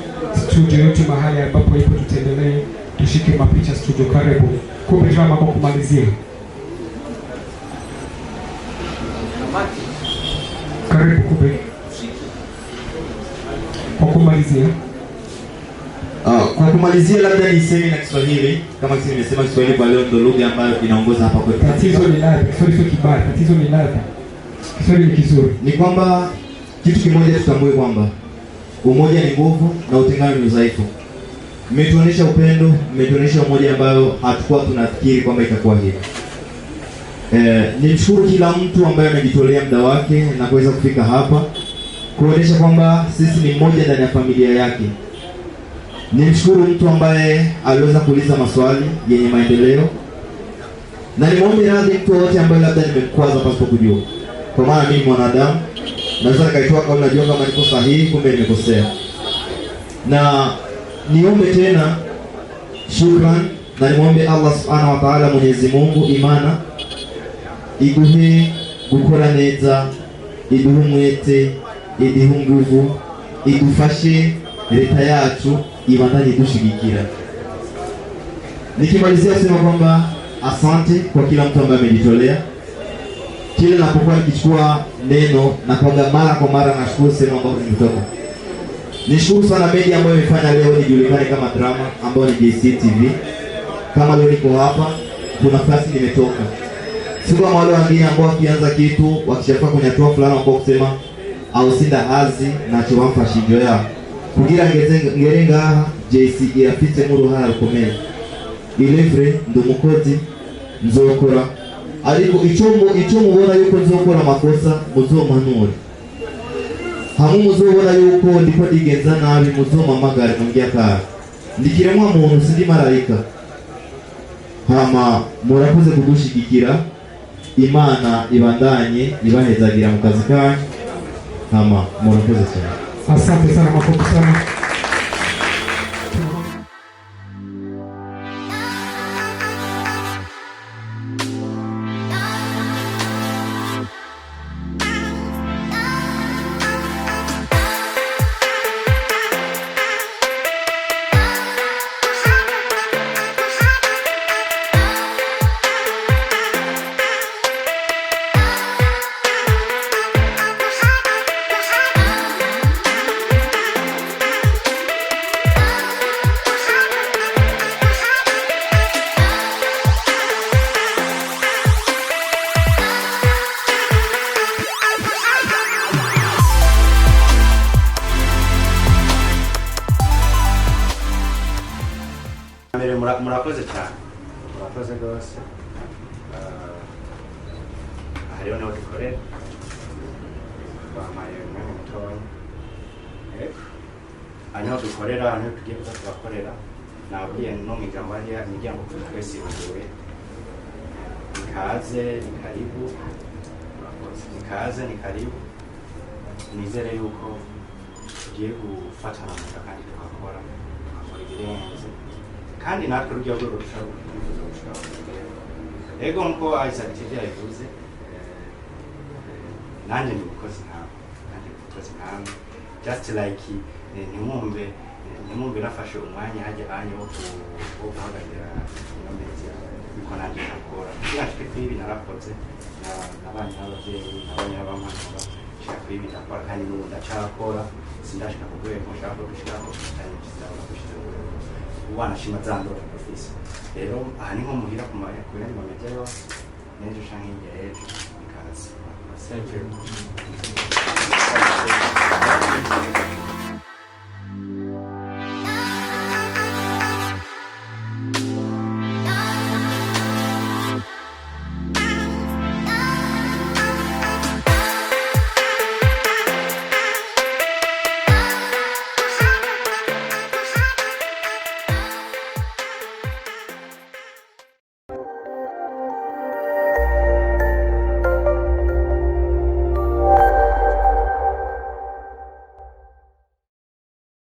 [SPEAKER 5] studio yetu mahali ambapo ipo, tutendelee tushike mapicha studio. Karibu Kumbe Drama kwa kumalizia. Karibu Kumbe kwa kumalizia.
[SPEAKER 1] Kwa kumalizia labda niseme na Kiswahili, kama sisi nimesema Kiswahili kwa leo ndio lugha ambayo inaongoza hapa kwetu.
[SPEAKER 5] Tatizo ni ladha, Kiswahili sio kibaya, tatizo ni ladha. Kiswahili ni kizuri.
[SPEAKER 1] Ni kwamba kitu kimoja tutambue kwamba umoja ni nguvu na utengano ni udhaifu. Mmetuonesha upendo, mmetuonesha umoja ambayo hatukuwa tunafikiri kwamba itakuwa hivi. Nimshukuru kila mtu ambaye amejitolea muda wake na kuweza kufika hapa kuonesha kwamba sisi ni mmoja ndani ya familia yake. Nimshukuru mtu ambaye aliweza kuuliza maswali yenye maendeleo, na nimuombe radhi mtu wote ambaye labda nimemkwaza pasipo kujua, kwa maana mimi mwanadamu naweza nikaitoa kauli najua kama niko sahihi, kumbe nimekosea. Na niombe tena shukran, na nimuombe Allah subhanahu wa ta'ala, Mwenyezi Mungu imana iguhe gukora neza, iduhe umwete, iduhe nguvu, idufashe leta yacu ibandanye idushigikira. Nikimalizia kusema kwamba asante kwa kila mtu ambaye amejitolea. Kila napokuwa nikichukua neno na kwamba mara kwa mara nashukuru sehemu ambapo nimetoka. Nishukuru sana media ambayo imefanya leo nijulikane kama Drama, ambayo ni JCTV. Kama leo niko hapa, kuna nafasi nimetoka. Si kama wale wengine ambao wakianza kitu wakishafika kwenye hatua fulani ambao kusema au sinda hazi na chobamfa shijo yao. Kugira ngerenga JC irafite mu ruhara rukomeye. Ilevre ndo mukozi nzokora, ariko icyo mubona yuko nzokora amakosa muzomanure. Hamwe muzobona yuko ndiko digenza nabi muzomamagare mungiya kara. Ndikiremwa muntu sindi marayika. Hama murakoze kudushigikira, Imana ibandanye ibahezagira mu kazi kanyu. Hama murakoze cyane.
[SPEAKER 5] Asante sana, makofi sana.
[SPEAKER 14] Murakoze cyane, murakoze rwose. Hariho naho dukorera, bampaye umwanya mutoya. Aha niho dukorera, aha niho tugiye kuza turakorera. Nabwiye no mu ijambo hariya imiryango kuri twese iruguruye. Nikaze, ni karibu, murakoze. Nikaze, ni karibu. Nizere yuko tugiye gufatana mu nda kandi tugakora ibirenze, kandi natwe rujya rwego dushobora kwifuza gushaka. Ego nkuko Isaac TV yabivuze, nanjye ni umukozi nkawe, nanjye ni umukozi nkawe. Just like ntimwumve nafashe umwanya hajya anya wo guhagararira ino media. Yuko nanjye ndakora kugira nshike kuri ibi. Narakoze, nabanye n'abavyeyi, nabanye n'abampanura, nshika kuri ibi. Ndakora kandi n'ubu ndacakora, sindashika ku rwego nshaka ko dushikako kandi kizabona gushitse ku rwego wanashima za ndoto dufise. Rero aha ni nko muhira ku yandi ma media yose, n'ejo canke hirya y'ejo. Ikaze. Thank you.